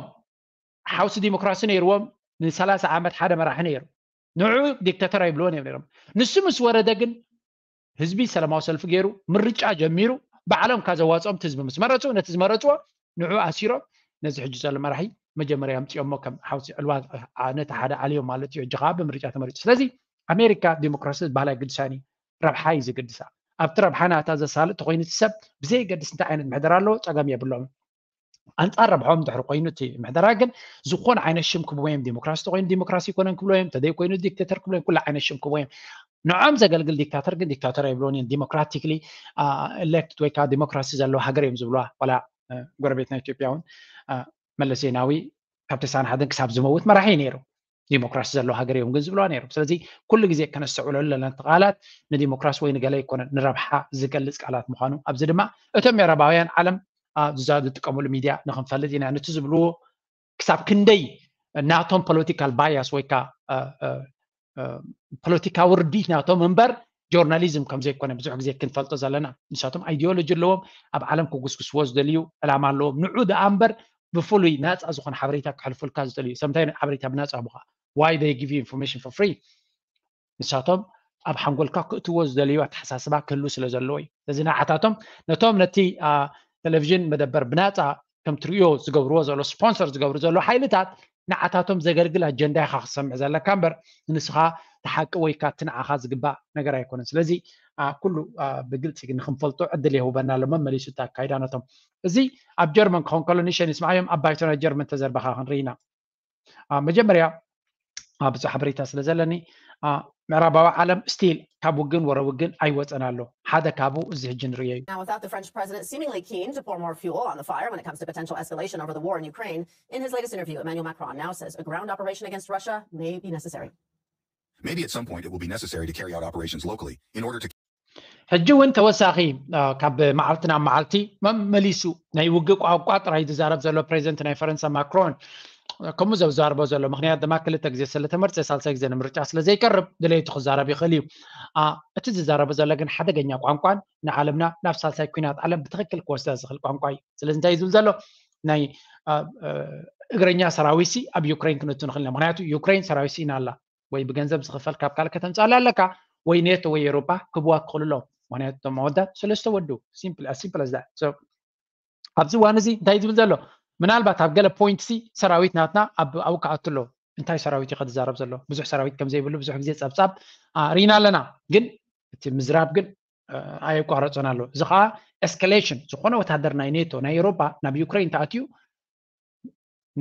ሓውሲ ዲሞክራሲ ነይርዎም። ንሰላሳ ዓመት ሓደ መራሒ ነይሩ። ንዑ ዲክታተር ኣይብልዎን እዮም ነይሮም። ንሱ ምስ ወረደ ግን ህዝቢ ሰላማዊ ሰልፊ ገይሩ ምርጫ ጀሚሩ ባዕሎም ካብ ዘዋፅኦም ህዝቢ ምስ መረፁ ነቲ ዝመረፅዎ ንዑ ኣሲሮም ነዚ ሕጂ ዘሎ መራሒ መጀመርያ ኣምፅኦሞ ከም ሓውሲ ዕልዋ ነቲ ሓደ ዓልዮም ማለት እዩ። ሕጂ ከዓ ብምርጫ ተመሪፁ። ስለዚ ኣሜሪካ ዲሞክራሲ ዝበሃል ኣይግድሳን እዩ። ረብሓ እዩ ዝግድሳ። ኣብቲ ረብሓ ናታ ዘሳልጥ ተኮይኑ እቲ ሰብ ብዘይገድስ እንታይ ዓይነት ምሕደራ ኣለዎ ጸገም የብሎም። ኣንጻር ረብሖም ድሕሪ ኮይኑ እቲ ምሕደራ ግን ዝኾነ ዓይነት ሽም ክብዎ እዮም። ዲሞክራሲ ተኮይኑ ዲሞክራሲ ይኮነን ክብሎ እዮም፣ ተዘይ ኮይኑ ዲክቴተር ክብሎ እዮም፣ ኩሉ ዓይነት ሽም ክብዎ እዮም። ንዖም ዘገልግል ዲክታተር ግን ዲክታተር ኣይብሎን እዮም። ዲሞክራቲክሊ ኤሌክትድ ወይ ከዓ ዲሞክራሲ ዘለዎ ሃገር እዮም ዝብልዋ። ዋላ ጎረቤትና ኢትዮጵያ እውን መለስ ዜናዊ ካብ ተሳን ሓደን ክሳብ ዝመውት መራሒ ነይሩ። ዲሞክራሲ ዘለዎ ሃገር እዮም ግን ዝብልዋ ነይሮም። ስለዚ ኩሉ ግዜ ከነስተውዕለሉ ዘለና ቃላት ንዲሞክራሲ ወይ ንገለ ኣይኮነን፣ ንረብሓ ዝገልጽ ቃላት ምዃኑ። ኣብዚ ድማ እቶም ምዕራባውያን ዓለም ዝጥቀምሉ ሚድያ ንክንፈልጥ ኢና። ነቲ ዝብልዎ ክሳብ ክንደይ ናቶም ፖለቲካል ባያስ ወይ ከዓ ፖለቲካዊ ርዲት ናቶም እምበር ጆርናሊዝም ከም ዘይኮነ ብዙሕ ግዜ ክንፈልጦ ዘለና። ንሳቶም ኣይዲዮሎጂ ኣለዎም፣ ኣብ ዓለም ክጉስጉስዎ ዝደልዩ ዕላማ ኣለዎም። ንዑ ደኣ እምበር ብፍሉይ ናፃ ዝኾነ ሓበሬታ ክሕልፉልካ ዝደልዩ። ሰምታይ ሓበሬታ ብናፃ ብኻ why they give you information for free? ንሳቶም ኣብ ሓንጎልካ ክእትዎ ዝደልዩ ኣተሓሳስባ ክህሉ ስለ ዘለዎ እዩ። ስለዚ ንዓታቶም ነቶም ነቲ ቴሌቪዥን መደበር ብናፃ ከም ትርእዮ ዝገብርዎ ዘሎ ስፖንሰር ዝገብሩ ዘሎ ሓይልታት ንዓታቶም ዘገልግል ኣጀንዳ ኢኻ ክሰምዕ ዘለካ እምበር ንስኻ ተሓቂ ወይ ካቲ ንዓኻ ዝግባእ ነገር ኣይኮነን። ስለዚ ኩሉ ብግልፂ ንክንፈልጦ ዕድል የህውበና ኣሎ መመሊሱ እቲ ኣካይዳ ነቶም። እዚ ኣብ ጀርመን ክኸውን ከሎ ንሸን ይስማዓዮም ኣብ ባይቶ ናይ ጀርመን ተዘርበኻ ክንርኢና። መጀመርያ ብዙሕ ሓበሬታ ስለ ዘለኒ ምዕራባዊ ዓለም ስቲል ካብ ውግን ወረ ውግን ኣይወፀን ኣሎ። ሓደ ካብኡ እዚ ሕጂ ንርእዮ እዩ። Now, without the French president seemingly keen to pour more fuel on the fire when it comes to potential escalation over the war in Ukraine, in his latest interview, Emmanuel Macron now says a ground operation against Russia may be necessary. Maybe at some point it will be necessary to carry out operations locally in order to ሕጂ እውን ተወሳኺ ካብ መዓልቲ ናብ መዓልቲ መመሊሱ ናይ ውግእ ቋንቋ ጥራይ ዝዛረብ ዘሎ ፕሬዚደንት ናይ ፈረንሳ ማክሮን ከምኡ ዘዛርቦ ዘሎ ምክንያት ድማ ክልተ ግዜ ስለተመርፀ ሳልሳይ ግዜ ንምርጫ ስለ ዘይቀርብ ድሌቱ ክዛረብ ይኽእል እዩ። እቲ ዝዛረቦ ዘሎ ግን ሓደገኛ ቋንቋን ንዓለምና ናብ ሳልሳይ ኩናት ዓለም ብትክክል ክወስዳ ዝኽእል ቋንቋ እዩ። ስለዚ እንታይ ዝብል ዘሎ ናይ እግረኛ ሰራዊት ሲ ኣብ ዩክሬን ክንእቱ ንኽእል ኢና። ምክንያቱ ዩክሬን ሰራዊት ሲኢና ኣላ ወይ ብገንዘብ ዝኽፈል ካብ ካልእ ከተምፅኣላ ኣለካ ወይ ኔቶ ወይ ኤሮፓ ክብዋ ክኽእሉ ኣለዎም። ምክንያቱ እቶም መወዳት ሰለስተ ወዱ ሲምፕል ሲምፕል ዛ ኣብዚ እዋን እዚ እንታይ ዝብል ዘሎ ምናልባት ኣብ ገለ ፖይንት ሲ ሰራዊት ናትና ኣብኡ ክኣቱ ኣለዎ። እንታይ ሰራዊት እዩ ከዝዛረብ ዘሎ? ብዙሕ ሰራዊት ከም ዘይብሉ ብዙሕ ግዜ ፀብፃብ ርኢና ኣለና። ግን እቲ ምዝራብ ግን ኣየቋረፆን ኣሎ። እዚ ከዓ ኤስካሌሽን ዝኾነ ወታደር ናይ ኔቶ ናይ ኤሮፓ ናብ ዩክሬን ተኣትዩ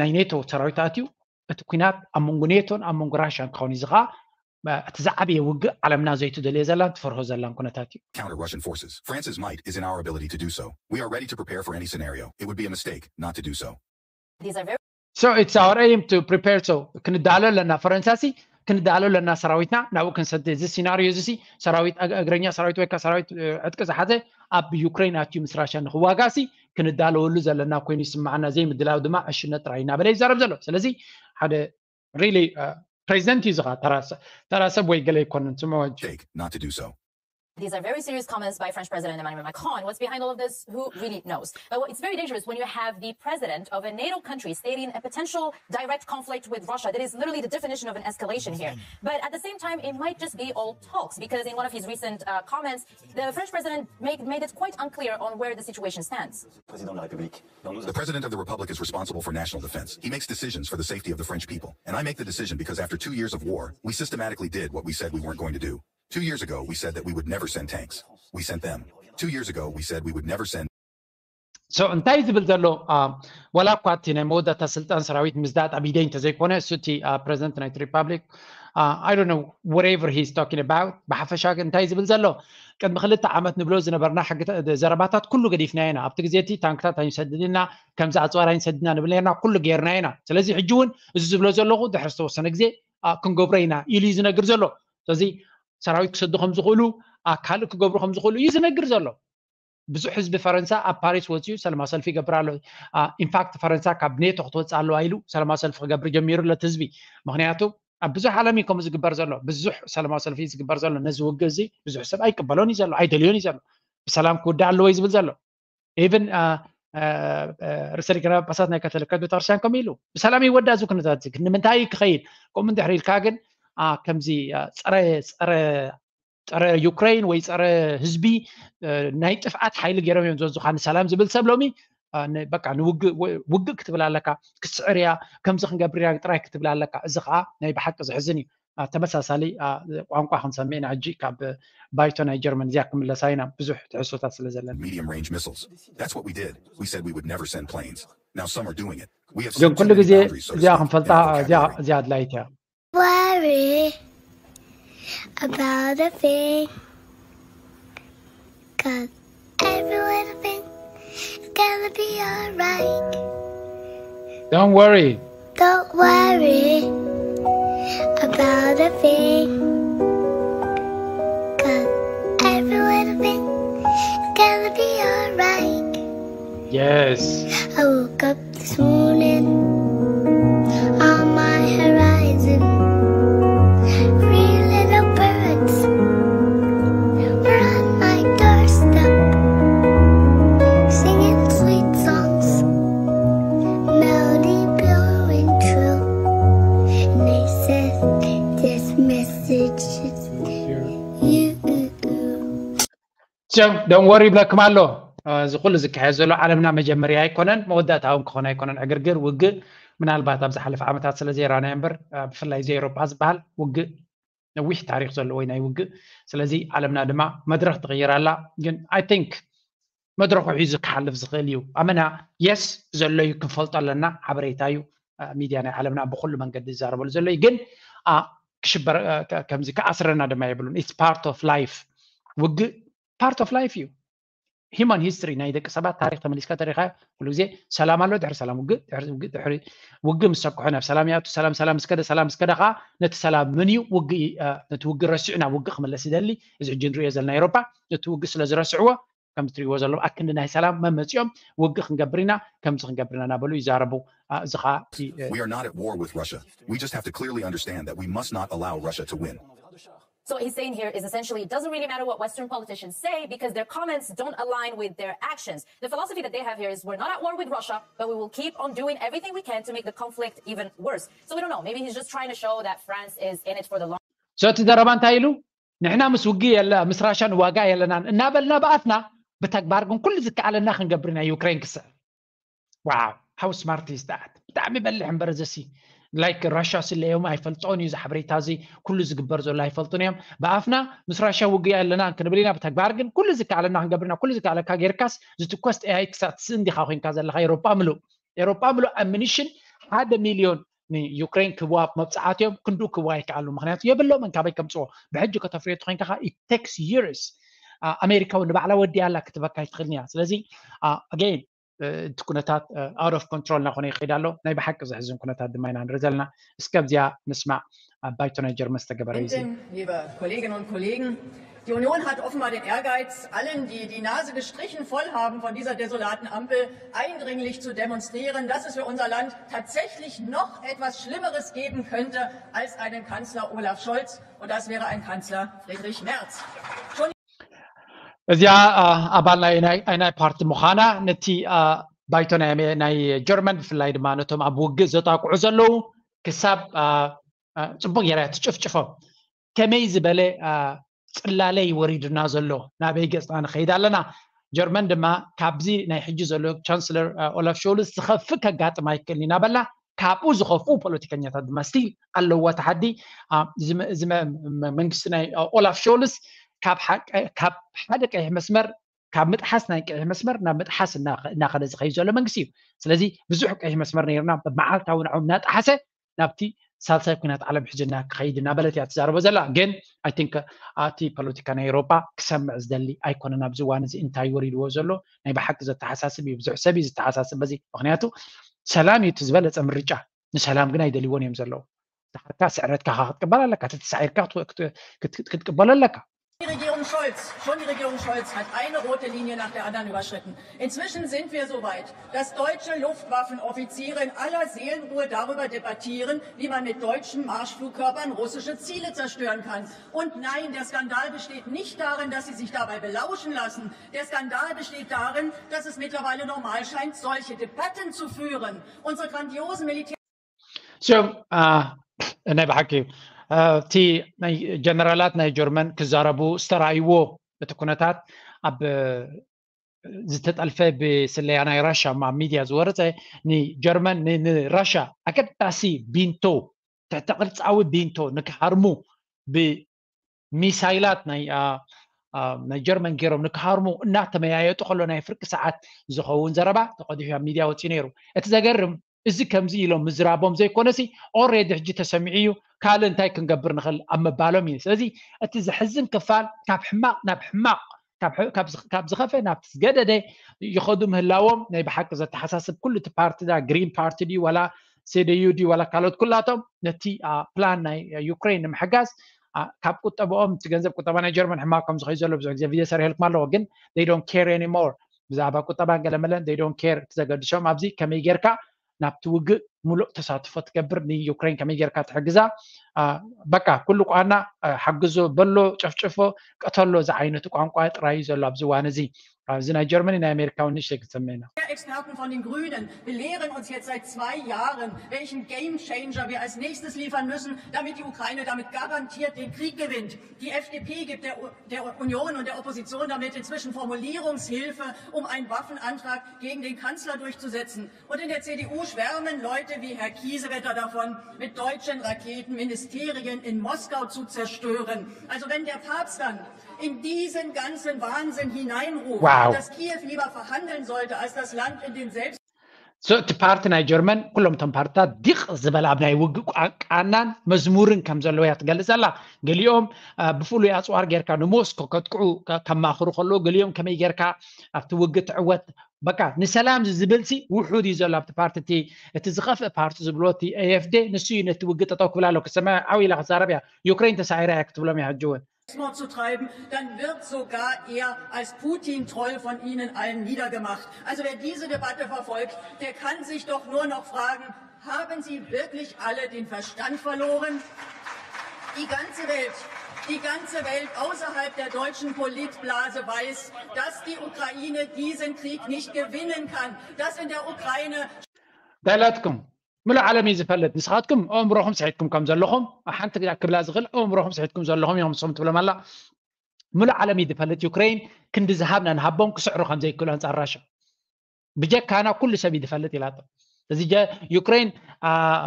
ናይ ኔቶ ሰራዊት ተኣትዩ እቲ ኩናት ኣብ መንጎ ኔቶን ኣብ መንጎ ራሽያን ክኸውን እዩ። እዚ ከዓ እቲ ዝዓበየ ውግእ ዓለምና ዘይትደልዮ ዘላን ትፈርሆ ዘላን ኩነታት እዩ። counter Russian forces. France's might is in our ability to do so. We are ready to prepare for any scenario. It would be a mistake not to do so. These are very So it's our aim to prepare. So ክንዳሎ ኣለና። ፈረንሳ ሲ ክንዳሎ ኣለና። ሰራዊትና ናብኡ ክንሰድ እዚ ሲናሪዮ እዚ ሲ ሰራዊት እግረኛ ሰራዊት ወይ ሰራዊት ዕጥቂ ዝሓዘ ኣብ ዩክሬን ኣትዩ ምስ ራሽያ ንክዋጋ ሲ ክንዳለወሉ ዘለና ኮይኑ ይስማዓና። ዘይምድላው ድማ ዕሽነት ጥራይ እናበለ ይዛረብ ዘሎ። ስለዚ ሓደ ሪሊ ፕሬዚደንት እዩ ዝኻ ተራ ሰብ ወይ ገለ ይኮንን ስምዖ። Take not to do so. These are very serious comments by French President Emmanuel Macron. What's behind all of this? Who really knows? But it's very dangerous when you have the president of a NATO country stating a potential direct conflict with Russia. That is literally the definition of an escalation here. But at the same time, it might just be all talks because in one of his recent uh, comments, the French president made, made it quite unclear on where the situation stands. The president of the republic is responsible for national defense. He makes decisions for the safety of the French people. And I make the decision because after two years of war, we systematically did what we said we weren't going to do. Two years ago, we said that we would never send tanks. We sent them. Two years ago, we said we would never send. So እንታይ ዝብል ዘሎ ዋላ እኳ እቲ ናይ መወዳእታ ስልጣን ሰራዊት ምዝዳጥ ኣብ ኢደይ እንተዘይኮነ እሱ እቲ ፕሬዚደንት ናይቲ ሪፓብሊክ I don't know whatever he's talking about። ብሓፈሻ ግን እንታይ ዝብል ዘሎ ቅድሚ ክልተ ዓመት ንብሎ ዝነበርና ዘረባታት ኩሉ ገዲፍና ኢና። ኣብቲ ግዜ እቲ ታንክታት ኣይንሰድድና ከምዚ ኣፅዋር ኣይንሰድድና ንብል ነርና ኩሉ ገይርና ኢና። ስለዚ ሕጂ እውን እዚ ዝብሎ ዘለኹ ድሕሪ ዝተወሰነ ግዜ ክንገብሮ ኢና ኢሉ እዩ ዝነግር ዘሎ። ስለዚ ሰራዊት ክሰዱ ከም ዝኽእሉ ካልእ ክገብሩ ከም ዝኽእሉ እዩ ዝነግር ዘሎ። ብዙሕ ህዝቢ ፈረንሳ ኣብ ፓሪስ ወፅዩ ሰለማ ሰልፊ ይገብር ኣሎ። ኢንፋክት ፈረንሳ ካብ ኔቶ ክትወፅእ ኣለዋ ኢሉ ሰለማ ሰልፊ ክገብር ጀሚሩ ኣሎ እቲ ህዝቢ። ምክንያቱ ኣብ ብዙሕ ዓለም እዩ ከምኡ ዝግበር ዘሎ። ብዙሕ ሰለማዊ ሰልፊ እዩ ዝግበር ዘሎ። ነዚ ውግእ እዚ ብዙሕ ሰብ ኣይቅበሎን እዩ ዘሎ፣ ኣይደልዮን እዩ ዘሎ። ብሰላም ክውዳእ ኣለዎ እዩ ዝብል ዘሎ። ኢቨን ርእሰ ሊቃነ ጳጳሳት ናይ ካቶሊካዊት ቤተክርስትያን ከምኡ ኢሉ ብሰላም ይወዳ እዚ ኩነታት እዚ ንምንታይ ክኸይድ ከምኡ እንድሕር ኢልካ ግን ከምዚ ፀረ ፀረ ዩክሬን ወይ ፀረ ህዝቢ ናይ ጥፍኣት ሓይሊ ገይሮም እዮም ዘዝኻ ንሰላም ዝብል ሰብ ሎሚ በቃ ውግእ ክትብል ኣለካ። ክስዕር እያ ከምዚ ክንገብር ኢና ጥራይ ክትብል ኣለካ። እዚ ከዓ ናይ ብሓቂ ዝሕዝን እዩ። ተመሳሳሊ ቋንቋ ክንሰምዕ ኢና። ሕጂ ካብ ባይቶ ናይ ጀርመን እዚኣ ክምለሳ ኢና፣ ብዙሕ ትሕዝቶታት ስለ ዘለና። Medium range missiles. That's what we did. We said we would never send planes. Now some are doing it. We have ግን ኩሉ ግዜ እዚኣ ክንፈልጣ እዚኣ ኣድላይት እያ። Worry about a thing. Cause every little thing is gonna be alright. Don't worry. Don't worry about a thing. Cause every little thing is gonna be alright. Yes. I woke up this morning on my horizon. Three little birds were on my doorstep, singing sweet songs, melody blowing true. And they said, this message is you. ቸም ደን ወሪ ይብለክም ኣሎ። እዚ ኩሉ ዝካየድ ዘሎ ዓለምና መጀመርያ ኣይኮነን፣ መወዳእታ እውን ክኾን ኣይኮነን። ዕግርግር ውግእ ምናልባት ኣብ ዝሓለፈ ዓመታት ስለ ዘይራናዮ እምበር፣ ብፍላይ እዚ ኤውሮጳ ዝበሃል ውግእ ነዊሕ ታሪክ ዘለዎ ናይ ውግእ። ስለዚ ዓለምና ድማ መድረክ ትቕይር ኣላ። ግን I think መድረኩ ሒዙ ክሓልፍ ዝኽእል እዩ። ኣመና የስ ዘሎ እዩ፣ ክንፈልጦ ኣለና። ሓበሬታ እዩ። ሚድያ ናይ ዓለምና ብኩሉ መንገዲ ዝዛረበሉ ዘሎ እዩ። ግን ክሽበር ከምዚ ክኣስረና ድማ የብሉን። It's part of life። ውግእ part of life እዩ። Human history ናይ ደቂ ሰባት ታሪክ ተመሊስካ ተሪኻ ኩሉ ግዜ ሰላም ኣሎ፣ ድሕሪ ሰላም ውግእ፣ ድሕሪ ውግእ፣ ድሕሪ ውግእ ምስ ሰክሖ ናብ ሰላም ይኣቱ። ሰላም ሰላም እስከደ ሰላም እስከደ ከዓ ነቲ ሰላም ምን እዩ ውግእ፣ ነቲ ውግእ ረሲዑ ናብ ውግእ ክምለስ ይደሊ። እዚ ሕጂ ንሪኦ ዘለና ኤውሮጳ ነቲ ውግእ ስለ ዝረስዕዎ ከምዚ ትሪእዎ ዘለኹም ኣክንዲ ናይ ሰላም መመፂኦም ውግእ ክንገብር ኢና፣ ከምዚ ክንገብር ኢና እናበሉ ይዛረቡ። እዚ ከዓ We are not at war with Russia. We just have to clearly understand that we must not allow Russia to win. So what he's saying here is essentially it doesn't really matter what Western politicians say because their comments don't align with their actions. The philosophy that they have here is we're not at war with Russia, but we will keep on doing everything we can to make the conflict even worse. So we don't know. Maybe he's just trying to show that France is in it for the long. So እቲ ዘረባ እንታይ ኢሉ? ንሕና ምስ ውግእ የለ ምስ ራሻ ንዋጋ የለናን እናበልና ብኣፍና፣ ብተግባር ግን ኩሉ ዝከኣለና ክንገብር ኢና። ዩክሬን ክስዕር። Wow, how smart is that? ብጣዕሚ በሊሕ እምበር፣ እዚ ሲ ላይክ ራሻ ስለዮም ኣይፈልጦን እዩ። እዚ ሓበሬታ እዚ ኩሉ ዝግበር ዘሎ ኣይፈልጡን እዮም። ብኣፍና ምስ ራሻ ውግእ ኣለና ክንብል ኢና፣ ብተግባር ግን ኩሉ ዝከኣለና ክንገብር ኢና። ኩሉ ዝከኣለካ ጌርካስ ዝትኮስ ኤኣይ ክሳብ ትስእን ዲኻ ኮንካ ዘለኻ? ኤሮጳ ምሉእ ኤሮጳ ምሉእ ኣምኒሽን ሓደ ሚልዮን ንዩክሬን ክህብዋ መብፅዓት እዮም። ክንድኡ ክህብዋ ኣይከኣሉ፣ ምክንያቱ የብሎምን ካበይ ከምፅዎ። ብሕጂ ከተፍርዮ ተኮይንካ ከዓ it takes years። ኣሜሪካ እውን ንባዕላ ወዲኣ ኣላ ክትበካ ኣይትኽእልን እያ። ስለዚ ኣገይን እቲ ኩነታት out of control እናኾነ ይኸይድ ኣሎ። ናይ ብሓቂ ዘሕዝን ኩነታት ድማ ኢና ንርኢ ዘለና። እስከ ኣብዚኣ ንስማዕ ኣብ ባይቶ ናይ ጀርመን ዝተገበረ እዩ። Liebe Kolleginnen und Kollegen, die Union hat offenbar den Ehrgeiz, allen, die die Nase gestrichen voll haben von dieser desolaten Ampel, eindringlich zu demonstrieren, dass es für unser Land tatsächlich noch etwas Schlimmeres geben könnte als einen Kanzler Olaf Scholz. Und das wäre ein Kanzler Friedrich Merz. Schon እዚኣ ኣባል ናይ ናይ ፓርቲ ምዃና ነቲ ባይቶ ናይ ጀርመን ብፍላይ ድማ ነቶም ኣብ ውግእ ዘጣቅዑ ዘለዉ ክሳብ ፅቡቅ ጌራ ትጭፍጭፎም። ከመይ ዝበለ ፅላለይ ወሪዱና ዘሎ፣ ናበይ ገፅና ንኸይድ ኣለና? ጀርመን ድማ ካብዚ ናይ ሕጂ ዘሎ ቻንስለር ኦላፍ ሾልስ ዝኸፍእ ከጋጥም ኣይክእልን ኢና በላ። ካብኡ ዝኸፍኡ ፖለቲከኛታት ድማ ስቲል ኣለዋ። ተሓዲ መንግስቲ ናይ ኦላፍ ሾልስ ካብ ሓደ ቀይሕ መስመር፣ ካብ ምጥሓስ ናይ ቀይሕ መስመር ናብ ምጥሓስ እናኸደ ዝኸይድ ዘሎ መንግስቲ እዩ። ስለዚ ብዙሕ ቀይሕ መስመር ነይርና፣ መዓልታዊ ንዕኦም እናጠሓሰ ናብቲ ሳልሳይ ኩናት ዓለም ሕጂ እናክኸይድ እናበለት እያ ትዛረቦ ዘላ። ግን I think ኣቲ ፖለቲካ ናይ ኤውሮጳ ክሰምዕ ዝደሊ ኣይኮነን። ኣብዚ እዋን እዚ እንታይ ወሪድዎ ዘሎ ናይ ብሓቂ ዘተሓሳስብ እዩ። ብዙሕ ሰብ እዩ ዝተሓሳስብ በዚ። ምክንያቱ ሰላም እዩ እቲ ዝበለፀ ምርጫ። ንሰላም ግን ኣይደልይዎን እዮም ዘለዉ። ዝሓካ ስዕረትካ ክትቅበል ኣለካ፣ ተተሳዒርካ ክትቅበል ኣለካ። Die Regierung Scholz, schon die Regierung Scholz hat eine rote Linie nach der anderen überschritten. Inzwischen sind wir so weit, dass deutsche Luftwaffenoffiziere in aller Seelenruhe darüber debattieren, wie man mit deutschen Marschflugkörpern russische Ziele zerstören kann. Und nein, der Skandal besteht nicht darin, dass sie sich dabei belauschen lassen. Der Skandal besteht darin, dass es mittlerweile normal scheint, solche Debatten zu führen. Unsere grandiosen Militär So ናይ ብሓቂ እቲ ናይ ጀነራላት ናይ ጀርመን ክዛረቡ ዝተረኣይዎ እቲ ኩነታት ኣብ ዝተጠልፈ ብስለያ ናይ ራሻ ኣብ ሚድያ ዝወረፀ ንጀርመን ንራሻ ኣገዳሲ ቢንቶ ትሕተ ቅርፃዊ ቢንቶ ንክሃርሙ ብሚሳይላት ናይ ጀርመን ገይሮም ንክሃርሙ እናተመያየጡ ከሎ ናይ ፍርቂ ሰዓት ዝኸውን ዘረባ ተቐዲሑ ኣብ ሚድያ ወፂኡ ነይሩ። እቲ ዘገርም እዚ ከምዚ ኢሎም ምዝራቦም ዘይኮነሲ ኦሬዲ ሕጂ ተሰሚዑ እዩ። ካልእ እንታይ ክንገብር ንኽእል ኣብ ምባሎም እዩ። ስለዚ እቲ ዘሕዝን ክፋል ካብ ሕማቕ ናብ ሕማቕ ካብ ዝኸፈ ናብ ዝገደደ ይኸዱ ምህላዎም ናይ ብሓቂ ዘተሓሳስብ ኩሉ እቲ ፓርቲዳ ግሪን ፓርቲ ድዩ ዋላ ሴደዩ ድዩ ዋላ ካልኦት ኩላቶም ነቲ ፕላን ናይ ዩክሬን ንምሕጋዝ ካብ ቁጠባኦም እቲ ገንዘብ ቁጠባ ናይ ጀርመን ሕማቕ ከም ዝኸዩ ዘሎ ብዙሕ ግዜ ቪድዮ ሰሪሕልኩም ኣለዎ። ግን they don't care anymore ብዛዕባ ቁጠባን ገለመለን they don't care። እቲ ዘገድሶም ኣብዚ ከመይ ጌርካ ናብቲ ውግእ ሙሉእ ተሳትፎ ትገብር ንዩክሬን ከመይ ጌርካ ትሕግዛ። በቃ ኩሉ ቋና ሓግዞ በሎ ጨፍጭፎ ቀተሎ ዝዓይነቱ ቋንቋ ጥራይ እዩ ዘሎ ኣብዚ እዋን እዚ። ኣብዚ ናይ ጀርመኒ ናይ ኣሜሪካ እውን ንእሽተይ ክትሰምዕና። Experten von den Grünen belehren uns jetzt seit zwei Jahren, welchen Gamechanger wir als nächstes liefern müssen, damit die Ukraine damit garantiert den Krieg gewinnt. Die F D P gibt der, der Union und der Opposition damit inzwischen Formulierungshilfe, um einen Waffenantrag gegen den Kanzler durchzusetzen. Und in der C D U schwärmen Leute wie Herr Kiesewetter davon, mit deutschen Raketen Ministerien in Moskau zu zerstören. Also wenn der Papst dann in diesen ganzen Wahnsinn hineinruft, wow, dass Kiew lieber verhandeln sollte, als das Land in den Selbst እቲ ፓርቲ ናይ ጀርመን ኩሎም እቶም ፓርትታት ዲቕ ዝበለ ኣብ ናይ ውግእ ቃናን መዝሙርን ከም ዘለዎ እያ ትገልጽ ኣላ። ገሊኦም ብፍሉይ ኣፅዋር ጌርካ ንሞስኮ ከጥቅዑ ከማኽሩ ከለዉ ገሊኦም ከመይ ጌርካ ኣብቲ ውግእ ትዕወት በቃ ንሰላም ዝብል ሲ ውሑድ እዩ ዘሎ ኣብቲ ፓርቲ እቲ ዝኸፍእ ፓርቲ ዝብሎ እቲ ኤኤፍዴ ንሱ እዩ ነቲ ውግእ ጠጠው ክብል ኣሎ። ክሰማ ዓው ኢላ ክዛረብ እያ። ዩክሬን ተሳዒራ እያ ክትብሎም እያ ሕጂ እውን። Selbstmord zu treiben, dann wird sogar er als Putin-Troll von Ihnen allen niedergemacht. Also wer diese Debatte verfolgt, der kann sich doch nur noch fragen, haben Sie wirklich alle den Verstand verloren? Die ganze Welt, die ganze Welt außerhalb der deutschen Politblase weiß, dass die Ukraine diesen Krieg nicht gewinnen kann, dass in der Ukraine ዳይላትኩም ምሉእ ዓለም እዩ ዝፈልጥ። ንስኻትኩም ኣእምሮኹም ስሒትኩም ከም ዘለኹም ሓንቲ ክብላ ዝኽእል ኣእምሮኹም ስሒትኩም ዘለኹም እዮም ንስኹም ትብሎም ኣላ። ምሉእ ዓለም እዩ ዝፈልጥ ዩክሬን ክንዲ ዝሃብና ንሃቦም ክስዕሩ ከም ዘይክእሉ ኣንጻር ራሻ ብጀካና ኩሉ ሰብ እዩ ዝፈልጥ ኢላቶ። እዚ ዩክሬን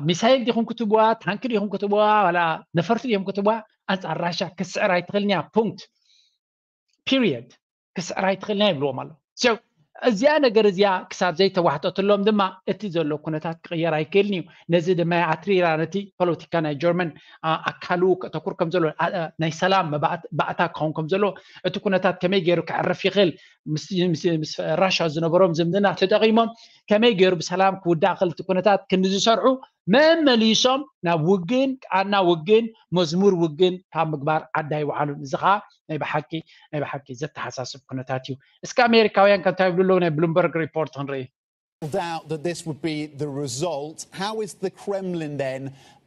ሚሳይል ዲኹም ክትብዋ ታንኪ ዲኹም ክትብዋ ዋላ ነፈርቲ ዲኹም ክትብዋ ኣንጻር ራሻ ክትስዕር ኣይትኽእልን እያ። ፑንክት ፒሪየድ። ክስዕር ኣይትኽእልን እያ ይብልዎም ኣሎ። እዚኣ ነገር እዚኣ ክሳብ ዘይተዋሕጠትሎም ድማ እቲ ዘሎ ኩነታት ክቕየር ኣይክእልን እዩ። ነዚ ድማ ኣትሪራ ነቲ ፖለቲካ ናይ ጀርመን ኣካሉ ከተኩር ከም ዘሎ ናይ ሰላም ባእታ ክኸውን ከም ዘሎ እቲ ኩነታት ከመይ ገይሩ ክዕርፍ ይኽእል ምስ ራሻ ዝነበሮም ዝምድና ተጠቒሞም ከመይ ገይሩ ብሰላም ክውዳእ ክእል እቲ ኩነታት ክንዲ ዝሰርሑ መመሊሶም ናብ ውግን ቃና ውግን መዝሙር ውግን ካብ ምግባር ዓዲ ኣይወዓሉን። እዚ ከዓ ናይ ብሓቂ ናይ ብሓቂ ዘተሓሳስብ ኩነታት እዩ። እስከ ኣሜሪካውያን ከ እንታይ ይብሉ ኣለዉ? ናይ ብሉምበርግ ሪፖርት ክንርኢ። Doubt that this would be the result. How is the Kremlin then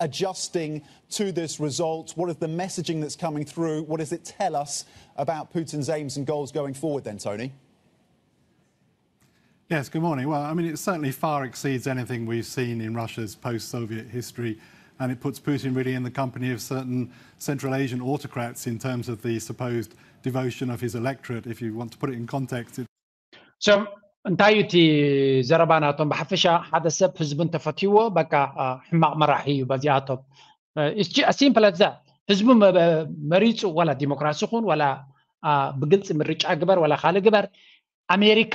adjusting to this result? What is the messaging that's coming through? What does it tell us about Putin's aims and goals going forward then, Tony? Yes, good morning. Well, I mean, it certainly far exceeds anything we've seen in Russia's post-Soviet history, and it puts Putin really in the company of certain Central Asian autocrats in terms of the supposed devotion of his electorate, if you want to put it in context. So እንታይ እዩ እቲ ዘረባ ናቶም? ብሓፈሻ ሓደ ሰብ ህዝቢ እንተፈትይዎ በቃ ሕማቕ መራሒ እዩ በዚኣቶም። ሲምፕል ኣዛ ህዝቡ መሪፁ ዋላ ዲሞክራሲ ይኹን ዋላ ብግልፂ ምርጫ ግበር ዋላ ካልእ ግበር ኣሜሪካ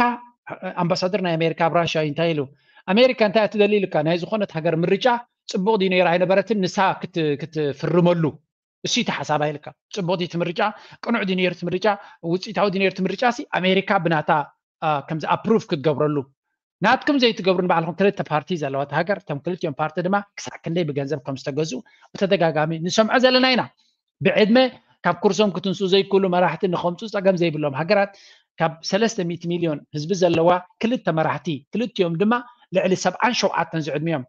ኣምባሳደር ናይ ኣሜሪካ ኣብ ራሽያ እንታይ ኢሉ ኣሜሪካ እንታይ ትደሊ ኢልካ ናይ ዝኾነት ሃገር ምርጫ ፅቡቕ ድዩ ነይሩ ኣይነበረትን ንሳ ክትፍርመሉ እሱ እቲ ሓሳብ ኣይልካ ፅቡቕ ድዩ ምርጫ ቅኑዕ ድዩ ነይሩ ምርጫ ውፅኢታዊ ድዩ ነይሩ ምርጫ ሲ ኣሜሪካ ብናታ ከምዚ ኣፕሩቭ ክትገብረሉ ናትኩም ዘይትገብሩ ንባዕልኩም ክልተ ፓርቲ ዘለዋ ሃገር እቶም ክልቲኦም ፓርቲ ድማ ክሳዕ ክንደይ ብገንዘብ ከም ዝተገዝኡ ብተደጋጋሚ ንሰምዖ ዘለና ኢና። ብዕድመ ካብ ኩርሶም ክትንስኡ ዘይክእሉ መራሕቲ ንኸምፁ ፀገም ዘይብሎም ሃገራት ካብ ሰለስተ ሚእቲ ሚልዮን ህዝቢ ዘለዋ ክልተ መራሕቲ ክልቲኦም ድማ ልዕሊ ሰብዓን ሸውዓተን ዝዕድሚኦም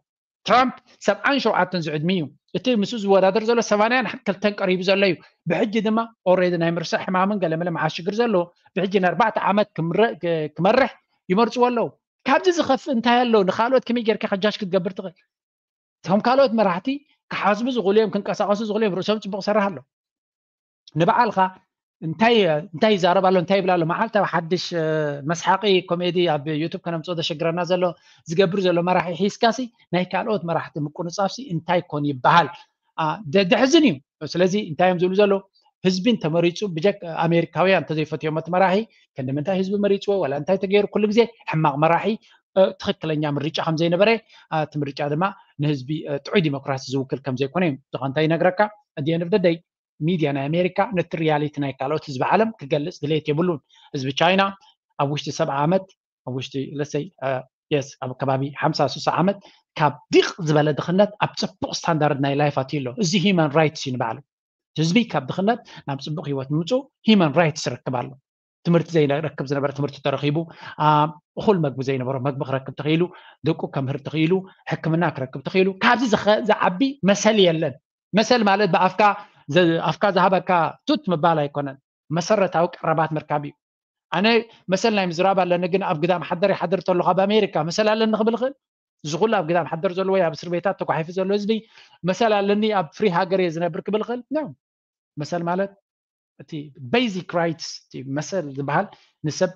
ትራምፕ ሰብዓን ሸውዓተን ዝዕድሚ እዩ። እቲ ምስኡ ዝወዳደር ዘሎ ሰማንያን ክልተን ቀሪቡ ዘሎ እዩ። ብሕጂ ድማ ኦሬዲ ናይ ምርሳዕ ሕማምን ገለመለ መዓት ሽግር ዘለዎ ብሕጂ ንኣርባዕተ ዓመት ክመርሕ ይመርፅዎ ኣለዉ። ካብዚ ዝኸፍእ እንታይ ኣሎ? ንካልኦት ከመይ ጌርካ ከጃጅ ክትገብር ትኽእል? እቶም ካልኦት መራሕቲ ክሓስቡ ዝኽእሉ እዮም፣ ክንቀሳቐሱ ዝኽእሉ እዮም። ርእሶም ፅቡቕ ሰራሕ ኣሎ። ንበዓልኻ እንታይ እንታይ ይዛረብ ኣሎ እንታይ ይብል ኣሎ መዓልታዊ ሓድሽ መስሓቂ ኮሜዲ ኣብ ዩቱብ ከነምፅኦ ዘሸግረና ዘሎ ዝገብር ዘሎ መራሒ ሒዝካሲ ናይ ካልኦት መራሕቲ ምቁንፃፍሲ እንታይ ኮን ይበሃል? ደሕዝን እዩ። ስለዚ እንታይ እዮም ዝብሉ ዘለዉ? ህዝቢ እንተመሪፁ ብጀክ ኣሜሪካውያን እንተዘይፈትዮም እቲ መራሒ፣ ከንዲ ምንታይ ህዝቢ መሪፅዎ ዋላ እንታይ ተገይሩ፣ ኩሉ ግዜ ሕማቕ መራሒ ትክክለኛ ምርጫ ከም ዘይነበረ፣ እቲ ምርጫ ድማ ንህዝቢ ጥዑይ ዲሞክራሲ ዝውክል ከም ዘይኮነ እዮም። ዝኾነ እንታይ ይነግረካ? ኣት ኤንድ ኦፍ ደይ ሚድያ ናይ ኣሜሪካ ነቲ ሪያሊቲ ናይ ካልኦት ህዝቢ ዓለም ክገልፅ ድሌት የብሉን። ህዝቢ ቻይና ኣብ ውሽጢ ሰብዓ ዓመት ኣብ ውሽጢ ለሰይ የስ ኣብ ከባቢ ሓምሳ ስሳ ዓመት ካብ ዲቕ ዝበለ ድኽነት ኣብ ፅቡቕ ስታንዳርድ ናይ ላይፍ ኣትዩ ኣሎ። እዚ ሂማን ራይትስ እዩ ንባዕሉ። ህዝቢ ካብ ድኽነት ናብ ፅቡቕ ህይወት ምምፅኡ ሂማን ራይትስ ይረክብ ኣሎ። ትምህርቲ ዘይረክብ ዝነበረ ትምህርቲ ተረኪቡ፣ እኹል መግቢ ዘይነበሮ መግቢ ክረክብ ተኽኢሉ፣ ደቁ ከምህር ተኽኢሉ፣ ሕክምና ክረክብ ተኽኢሉ። ካብዚ ዝዓቢ መሰል የለን። መሰል ማለት ብኣፍካ ኣፍካ ዝሃበካ ቱት ምባል ኣይኮነን፣ መሰረታዊ ቀረባት ምርካብ እዩ። ኣነ መሰል ናይ ምዝራብ ኣለኒ፣ ግን ኣብ ግዳም ሓደር ይሓድር ተለኹ ኣብ ኣሜሪካ መሰል ኣለኒ ክብል ይኽእል? እዚ ኩሉ ኣብ ግዳም ሓደር ዘሎ ወይ ኣብ እስር ቤታት ተጓሒፉ ዘሎ ህዝቢ መሰል ኣለኒ፣ ኣብ ፍሪ ሃገር እየ ዝነብር ክብል ይኽእል? ኖ። መሰል ማለት እቲ ቤዚክ ራይትስ፣ እቲ መሰል ዝበሃል ንሰብ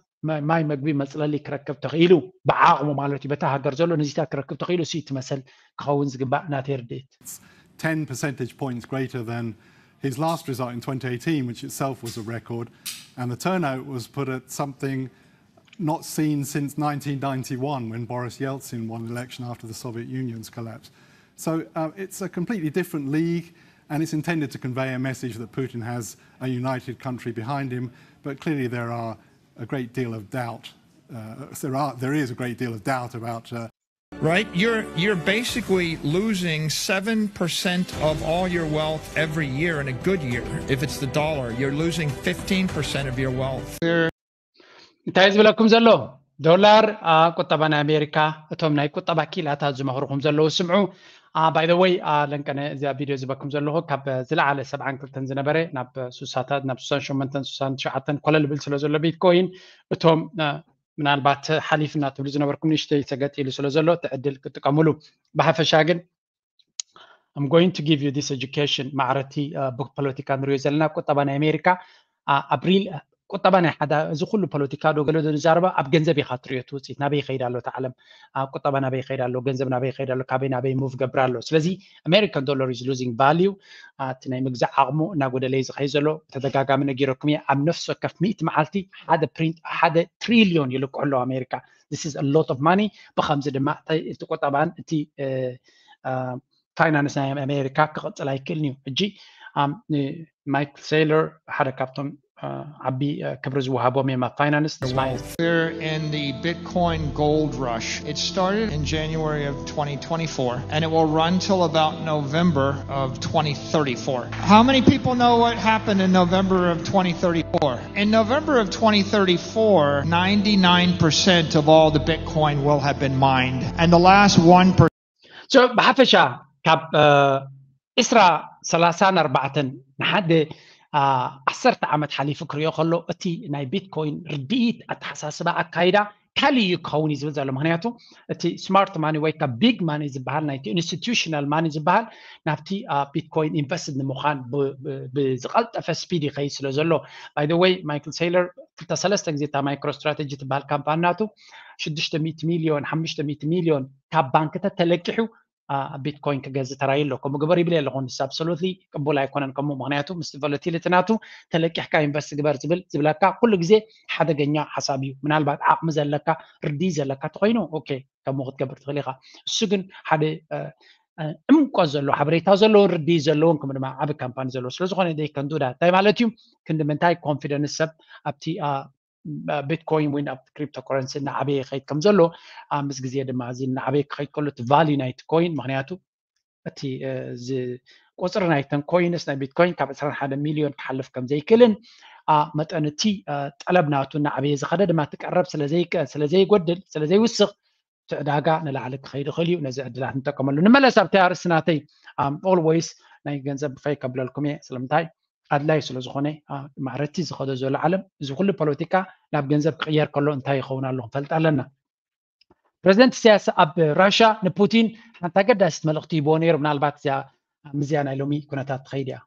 ማይ መግቢ መፅለሊ ክረክብ ተኽኢሉ ብዓቕሙ ማለት እዩ፣ በታ ሃገር ዘሎ ንዚታት ክረክብ ተኽኢሉ፣ እሱ እቲ መሰል ክኸውን ዝግባእ ናተይ ርድኢት። ten percentage points greater than his last result in twenty eighteen, which itself was a record. And the turnout was put at something not seen since nineteen ninety-one, when Boris Yeltsin won an election after the Soviet Union's collapse. So uh, it's a completely different league, and it's intended to convey a message that Putin has a united country behind him. But clearly, there are a great deal of doubt. Uh, there, are, there is a great deal of doubt about uh, Right? You're you're basically losing seven percent of all your wealth every year in a good year. If it's the dollar, you're losing fifteen percent of your wealth. እንታይ ዝብለኩም ዘሎ? ዶላር፣ ቁጠባ ናይ ኣሜሪካ፣ እቶም ናይ ቁጠባ ኪላታት ዝመኽርኹም ዘለዉ ስምዑ። ባይ ዘ ወይ፣ ለንቀነ እዚኣ ቪድዮ ዝበኩም ዘለኹ ካብ ዝለዓለ ሰብዓን ክልተን ዝነበረ ናብ ሱሳታት፣ ናብ ሱሳን ሸሞንተን ሱሳን ትሽዓተን ኮለል ብል ስለ ዘሎ ቢትኮይን፣ እቶም ምናልባት ሓሊፍና ትብሉ ዝነበርኩም ንእሽተይ ሰገጥ ኢሉ ስለ ዘሎ እቲ ዕድል ክጥቀምሉ። ብሓፈሻ ግን I'm going to give you this education። ማዕረቲ ብፖለቲካ ንሪኦ ዘለና ቁጠባ ናይ ኣሜሪካ ኣብ ሪል ቁጠባ ናይ ሓደ፣ እዚ ኩሉ ፖለቲካ ዶ ገለ ዶ ንዛረባ ኣብ ገንዘብ ኢኻ ትሪኦ እቲ ውፅኢት፣ ናበይ ይኸይድ ኣሎ እቲ ዓለም፣ ቁጠባ ናበይ ይኸይድ ኣሎ፣ ገንዘብ ናበይ ይኸይድ ኣሎ፣ ካበይ ናበይ ሙቭ ገብር ኣሎ። ስለዚ ኣሜሪካን ዶላር is losing value፣ እቲ ናይ ምግዛእ ዓቕሙ እናጎደለ እዩ ዝኸይድ ዘሎ። ብተደጋጋሚ ነጊረኩም እየ፣ ኣብ ነፍሲ ወከፍ ሚእቲ መዓልቲ ሓደ ፕሪንት ሓደ ትሪልዮን ይልቅሑ ኣለዉ ኣሜሪካ። This is a lot of money። ብኸምዚ ድማ እቲ ቁጠባን እቲ ፋይናንስ ናይ ኣሜሪካ ክቕፅል ኣይክእልን እዩ። ሕጂ ማይክል ሴይለር ሓደ ካብቶም ዓቢ ክብሪ ዝወሃቦም እዮም ኣብ ፋይናንስ። We're in the Bitcoin gold rush. It started in January of twenty twenty-four and it will run till about November of twenty thirty-four. How many people know what happened in November of twenty thirty-four? In November of twenty thirty-four, ninety-nine percent of all the Bitcoin will have been mined. And the last one percent So ብሓፈሻ ካብ ዕስራ ሰላሳን ኣርባዕተን ንሓደ ዓሰርተ ዓመት ሓሊፉ ክሪኦ ከሎ እቲ ናይ ቢትኮይን ርድኢት፣ ኣተሓሳስባ፣ ኣካይዳ ካልእ እዩ ክኸውን እዩ ዝብል ዘሎ። ምክንያቱ እቲ ስማርት ማኒ ወይ ካብ ቢግ ማኒ ዝበሃል ናይቲ ኢንስቲቱሽናል ማኒ ዝበሃል ናብቲ ቢትኮይን ኢንቨስትድ ንምዃን ብዝቐልጠፈ ስፒድ ይኸይድ ስለ ዘሎ። ባይ ዘ ወይ ማይክል ሴይለር ክልተ ሰለስተ ግዜ እታ ማይክሮ ስትራተጂ ትበሃል ካምፓኒ ናቱ ሽዱሽተ ሚእቲ ሚልዮን ሓሙሽተ ሚእቲ ሚልዮን ካብ ባንክታት ተለቂሑ ቢትኮይን ክገዝእ ተራእዩ ኣሎ። ከምኡ ግበር ይብል የለኹ፣ ንስ ኣብሶሉትሊ ቅቡል ኣይኮነን ከምኡ። ምክንያቱ ምስቲ ቮለቲሊቲ ናቱ ተለቂሕካ ኢንቨስት ግበር ዝብል ዝብለካ ኩሉ ግዜ ሓደገኛ ሓሳብ እዩ። ምናልባት ዓቕሚ ዘለካ ርድኢት ዘለካ ተኮይኑ ኦኬ ከምኡ ክትገብር ትኽእል ኢኻ። እሱ ግን ሓደ ዕምቆት ዘለዎ ሓበሬታ ዘለዎን ርድኢት ዘለዎን ከምኡ ድማ ዓቢ ካምፓኒ ዘለዎ ስለዝኾነ they can do that። እንታይ ማለት እዩ? ክንዲ ምንታይ ኮንፊደንስ ሰብ ኣብቲ ቢትኮይን ወይ ኣብቲ ክሪፕቶ ኮረንሲ እናዓበየ ይኸይድ ከም ዘሎ ምስ ግዜ ድማ እዚ እናዓበየ ክኸይድ ከሎ እቲ ቫልዩ ናይቲ ኮይን ምክንያቱ እቲ ቁፅሪ ናይተን ኮይንስ ናይ ቢትኮይን ካብ ዕስራን ሓደን ሚልዮን ክሓልፍ ከም ዘይክእልን መጠን እቲ ጠለብ ናቱ እናዓበየ ዝኸደ ድማ እቲ ቀረብ ስለ ዘይጎድል ስለ ዘይውስኽ እቲ ዕዳጋ ንላዕሊ ክኸይድ ይኽእል እዩ። ነዚ ዕድላት ንጠቀመሉ። ንመለስ ኣብቲ ኣርእስቲ ናተይ። ኦልወይስ ናይ ገንዘብ ብፈይ ከብለልኩም እየ። ስለምንታይ? ኣድላይ ስለ ዝኾነ። ማዕረቲ ዝኸዶ ዘሎ ዓለም እዚ ኩሉ ፖለቲካ ናብ ገንዘብ ክቕየር ከሎ እንታይ ይኸውን ኣሎ ክንፈልጥ ኣለና። ፕረዚደንት ኢሳያስ ኣብ ራሻ ንፑቲን ሓንቲ ኣገዳሲት መልእኽቲ ይብዎ ነይሩ። ምናልባት እዚኣ ምስዚኣ ናይ ሎሚ ኩነታት ትኸይድ እያ።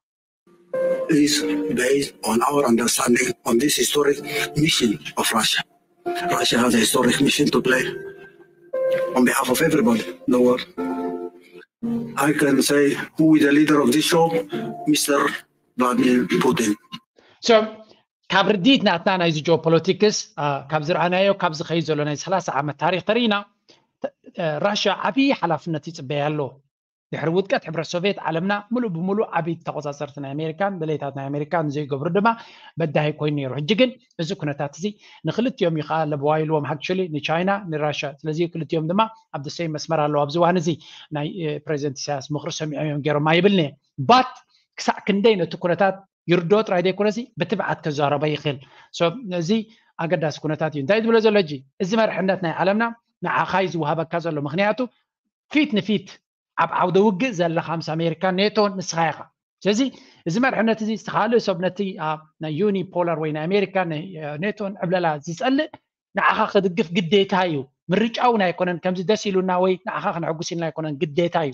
Is based on our understanding on this historic mission of Russia. Russia has a historic mission to play on behalf of everybody in the world. I can say who is the leader of this show, Mister Vladimir Putin. So ካብ ርድኢት ናትና ናይዚ ጂኦፖለቲክስ ካብ ዝረኣናዮ ካብ ዝኸይድ ዘሎ ናይ ሰላሳ ዓመት ታሪክ ተሪኢና ራሽያ ዓብዪ ሓላፍነት ይፅበያ ኣሎ። ድሕሪ ውድቀት ሕብረት ሶቪየት ዓለምና ሙሉእ ብሙሉእ ዓብይቲ ተቆፃፀርቲ ናይ ኣሜሪካን ደለይታት ናይ ኣሜሪካን ዘይገብሩ ድማ በዳሂ ኮይኑ ነይሩ። ሕጂ ግን እዚ ኩነታት እዚ ንክልቲኦም እዩ ከዓ ለበዋ ኢልዎም፣ actually ንቻይና ንራሽያ። ስለዚ ክልቲኦም ድማ ኣብ the same መስመር ኣለዉ። ኣብዚ እዋን እዚ ናይ ፕሬዚደንት ኢሳያስ ምኽሪ ሰሚዖም እዮም ገይሮም ኣይብልን እየ። But ክሳዕ ክንደይ ነቲ ኩነታት ይርድኦ ጥራይ ዘይኮነሲ ብትብዓት ከዛረቦ ይኽእል። So እዚ ኣገዳሲ ኩነታት እዩ። እንታይ ዝብሎ ዘሎ ሕጂ እዚ መርሕነት ናይ ዓለምና ንዓኻ እዩ ዝወሃበካ ዘሎ። ምክንያቱ ፊት ንፊት ኣብ ዓውደ ውግእ ዘለኻ ምስ ኣሜሪካ ኔቶ ንስኻ ኢኻ። ስለዚ እዚ መርሕነት እዚ ካልእ ሰብ ነቲ ናይ ዩኒፖላር ወይ ናይ ኣሜሪካ ኔቶን ዕብለላ ዝፀልእ ንዓኻ ክድግፍ ግዴታ እዩ። ምርጫ እውን ኣይኮነን። ከምዚ ደስ ኢሉና ወይ ንዓኻ ክነሐጉስ ኢልና ኣይኮነን፣ ግዴታ እዩ።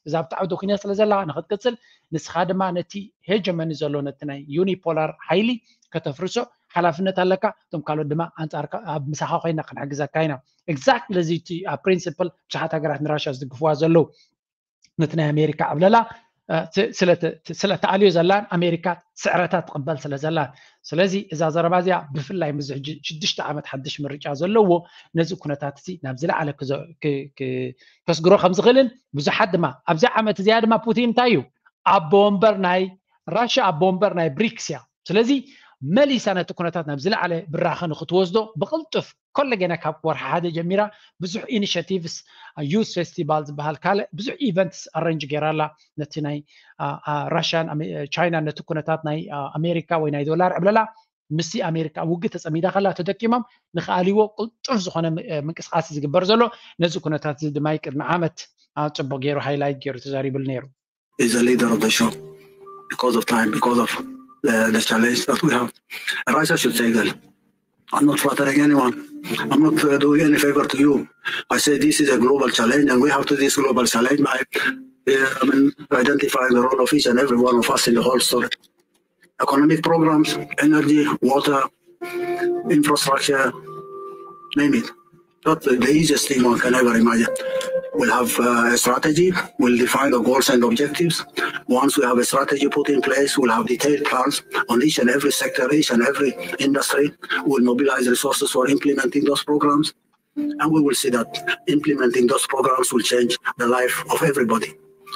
እዛ ኣብቲ ዓውደ ኩነት ስለ ዘለኻ ንክትቅፅል ንስኻ ድማ ነቲ ሄጀመኒ ዘሎ ነቲ ናይ ዩኒፖላር ሓይሊ ከተፍርሶ ሓላፍነት ኣለካ። እቶም ካልኦት ድማ ኣንፃርካ ኣብ ምሳኻ ኮይና ክንሕግዘካ ኢና። Exactly እዚ እቲ ኣብ ፕሪንስፕል ብዙሓት ሃገራት ንራሽያ ዝድግፍዋ ዘለዉ ነቲ ናይ ኣሜሪካ ዕብለላ ስለተኣልዮ ዘላን ኣሜሪካ ስዕረታት ትቕበል ስለ ዘላን። ስለዚ እዛ ዘረባ እዚኣ ብፍላይ ምስ ሕጂ ሽዱሽተ ዓመት ሓድሽ ምርጫ ዘለዎ ነዚ ኩነታት እዚ ናብ ዝለዓለ ከስግሮ ከም ዝኽእልን ብዙሓት ድማ ኣብዚ ዓመት እዚኣ ድማ ፑቲን እንታይ እዩ ኣቦ ወንበር ናይ ራሽያ ኣቦ ወንበር ናይ ብሪክስ እያ። ስለዚ መሊሳ ነቲ ኩነታት ናብ ዝለዓለ ብራኸ ንክትወስዶ ብቕልጡፍ ኮለገና ካብ ወርሒ ሓደ ጀሚራ ብዙሕ ኢኒሽቲቭስ ዩዝ ፌስቲቫል ዝበሃል ካልእ ብዙሕ ኢቨንትስ ኣረንጅ ገይራ ኣላ። ነቲ ናይ ራሽያን ቻይና ነቲ ኩነታት ናይ ኣሜሪካ ወይ ናይ ዶላር ዕብለላ ምስቲ ኣሜሪካ ውግእ ተፀሚዳ ከላ ተደቂሞም ንክኣልዎ ቅልጡፍ ዝኾነ ምንቅስቃስ ዝግበር ዘሎ ነዚ ኩነታት እዚ ድማ ቅድሚ ዓመት ፅቡቅ ገይሩ ሃይላይት ገይሩ ተዛሪብሉ ነይሩ። Is the leader of the show because of time, because of the, the challenge that we have. Russia should say that. I'm not flattering anyone. I'm not uh, doing any favor to you. I say this is a global challenge, and we have to this global challenge by uh, I mean, identifying the role of each and every one of us in the whole story. Economic programs, energy, water, infrastructure, name it. Not the, the easiest thing one can ever imagine. We'll have uh, a strategy, we'll define the goals and objectives. Once we have a strategy put in place, we'll have detailed plans on each and every sector, each and every industry. We'll mobilize resources for implementing those programs. And we will see that implementing those programs will change the life of everybody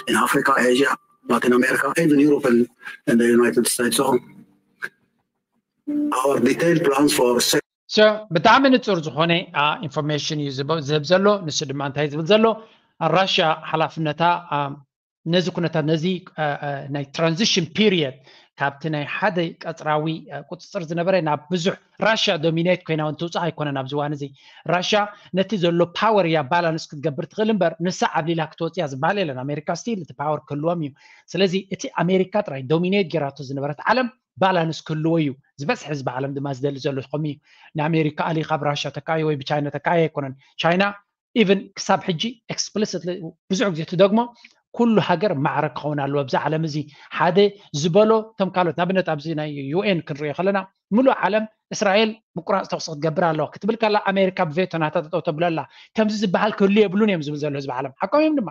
in Africa, Asia, Latin America, even Europe and, and the United States. So our detailed plans for So ብጣዕሚ ንፁር ዝኾነ ኢንፎርሜሽን እዩ ዝህብ ዘሎ። ንሱ ድማ እንታይ ዝብል ዘሎ ራሽያ ሓላፍነታ ነዚ ኩነታት ነዚ ናይ ትራንዚሽን ፒሪየድ ካብቲ ናይ ሓደ ቀፅራዊ ቁፅፅር ዝነበረ ናብ ብዙሕ ራሽያ ዶሚኔት ኮይና እውን ትውፃእ ኣይኮነን። ኣብዚ እዋን እዚ ራሽያ ነቲ ዘሎ ፓወር እያ ባላንስ ክትገብር ትኽእል እምበር ንሳ ዓብሊላ ክትወፅእ እያ ዝበሃል የለን። ኣሜሪካ ስቲል እቲ ፓወር ክህልዎም እዩ። ስለዚ እቲ ኣሜሪካ ጥራይ ዶሚኔት ጌራቶ ዝነበረት ዓለም ባላንስ ክህልዎ እዩ ዝበዝሕ ህዝቢ ዓለም ድማ ዝደሊ ዘሎ ከምኡ እዩ። ንኣሜሪካ ኣሊ ካብ ራሽያ ተካዮ ወይ ብቻይና ተካዮ ኣይኮነን። ቻይና ኢቨን ክሳብ ሕጂ ኤክስፕሊሲትሊ ብዙሕ ግዜ ትደግሞ ኩሉ ሃገር ማዕረ ክኸውን ኣለዎ ኣብዚ ዓለም እዚ ሓደ ዝበሎ እቶም ካልኦት ንኣብነት ኣብዚ ናይ ዩኤን ክንሪኦ ከለና ሙሉእ ዓለም እስራኤል ምቁራፅ ተኩሲ ክትገብር ኣለዋ ክትብል ከላ ኣሜሪካ ብቬቶ ናታ ጠጠው ተብለላ ከምዚ ዝበሃል ክህሉ የብሉን እዮም ዝብል ዘሎ ህዝቢ ዓለም ሓቆም እዮም ድማ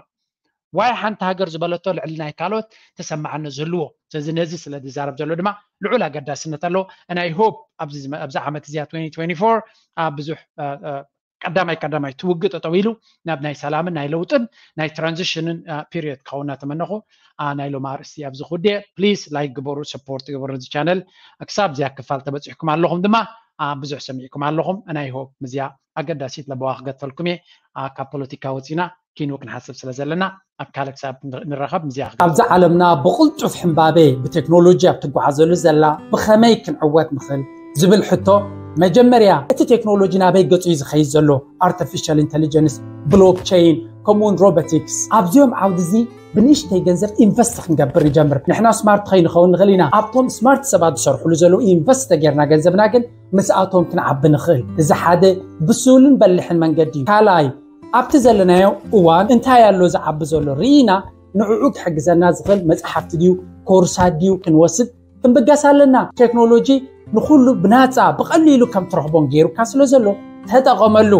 ዋይ ሓንቲ ሃገር ዝበለቶ ልዕሊ ናይ ካልኦት ተሰማዕነት ዝህልዎ ስለዚ ነዚ ስለ ዝዛረብ ዘሎ ድማ ልዑል ኣገዳስነት ኣለዎ። And I hope ኣብዚ ዓመት እዚኣ twenty twenty-four ብዙሕ ቀዳማይ ቀዳማይ ትውግእ ጠጠው ኢሉ ናብ ናይ ሰላምን ናይ ለውጥን ናይ ትራንዚሽንን ፒሪየድ ክኸውን እናተመነኹ ናይ ሎም ኣርእስቲ ኣብዚ ክውድየ ፕሊስ ላይክ ግበሩ ሰፖርት ግበሩ ነዚ ቻነል ክሳብ እዚኣ ክፋል ተበፂሕኩም ኣለኹም ድማ ብዙሕ ሰሚዕኩም ኣለኹም ናይ ሆፕ ምዚኣ ኣገዳሲት ለበዋ ክገድፈልኩም እየ ካብ ፖለቲካ ወፂና ኪኑ ክንሓስብ ስለ ዘለና ኣብ ካልእ ክሳብ ንራኸብ ምዚኣ ኣብዚ ዓለምና ብቕልጡፍ ሕምባቤ ብቴክኖሎጂ ኣብ ትጓዓዘሉ ዘላ ብኸመይ ክንዕወት ንኽእል ዝብል ሕቶ መጀመርያ እቲ ቴክኖሎጂ ናበይ ገጹ እዩ ዝኸይድ ዘሎ ኣርቲፊሻል ኢንቴሊጀንስ ብሎክቸይን ከምኡውን ሮቦቲክስ ኣብዚኦም ዓውዲ እዚ ብንእሽተይ ገንዘብ ኢንቨስት ክንገብር ንጀምር ንሕና ስማርት ከይንኸውን ንኽእል ኢና ኣብቶም ስማርት ሰባት ዝሰርሕሉ ዘለዉ ኢንቨስት ተጌርና ገንዘብና ግን ምስኣቶም ክንዓቢ ንኽእል እዚ ሓደ ብሱልን በልሕን መንገዲ እዩ ካልኣይ ኣብቲ ዘለናዮ እዋን እንታይ ኣሎ ዝዓቢ ዘሎ ርኢና ንዕኡ ክሕግዘና ዝኽእል መፅሓፍቲ ድዩ ኮርሳት ድዩ ክንወስድ ክንብገስ ኣለና ቴክኖሎጂ ንኩሉ ብናፃ ብቐሊሉ ከም ትረኽቦን ገይሩካ ስለ ዘሎ ተጠቐመሉ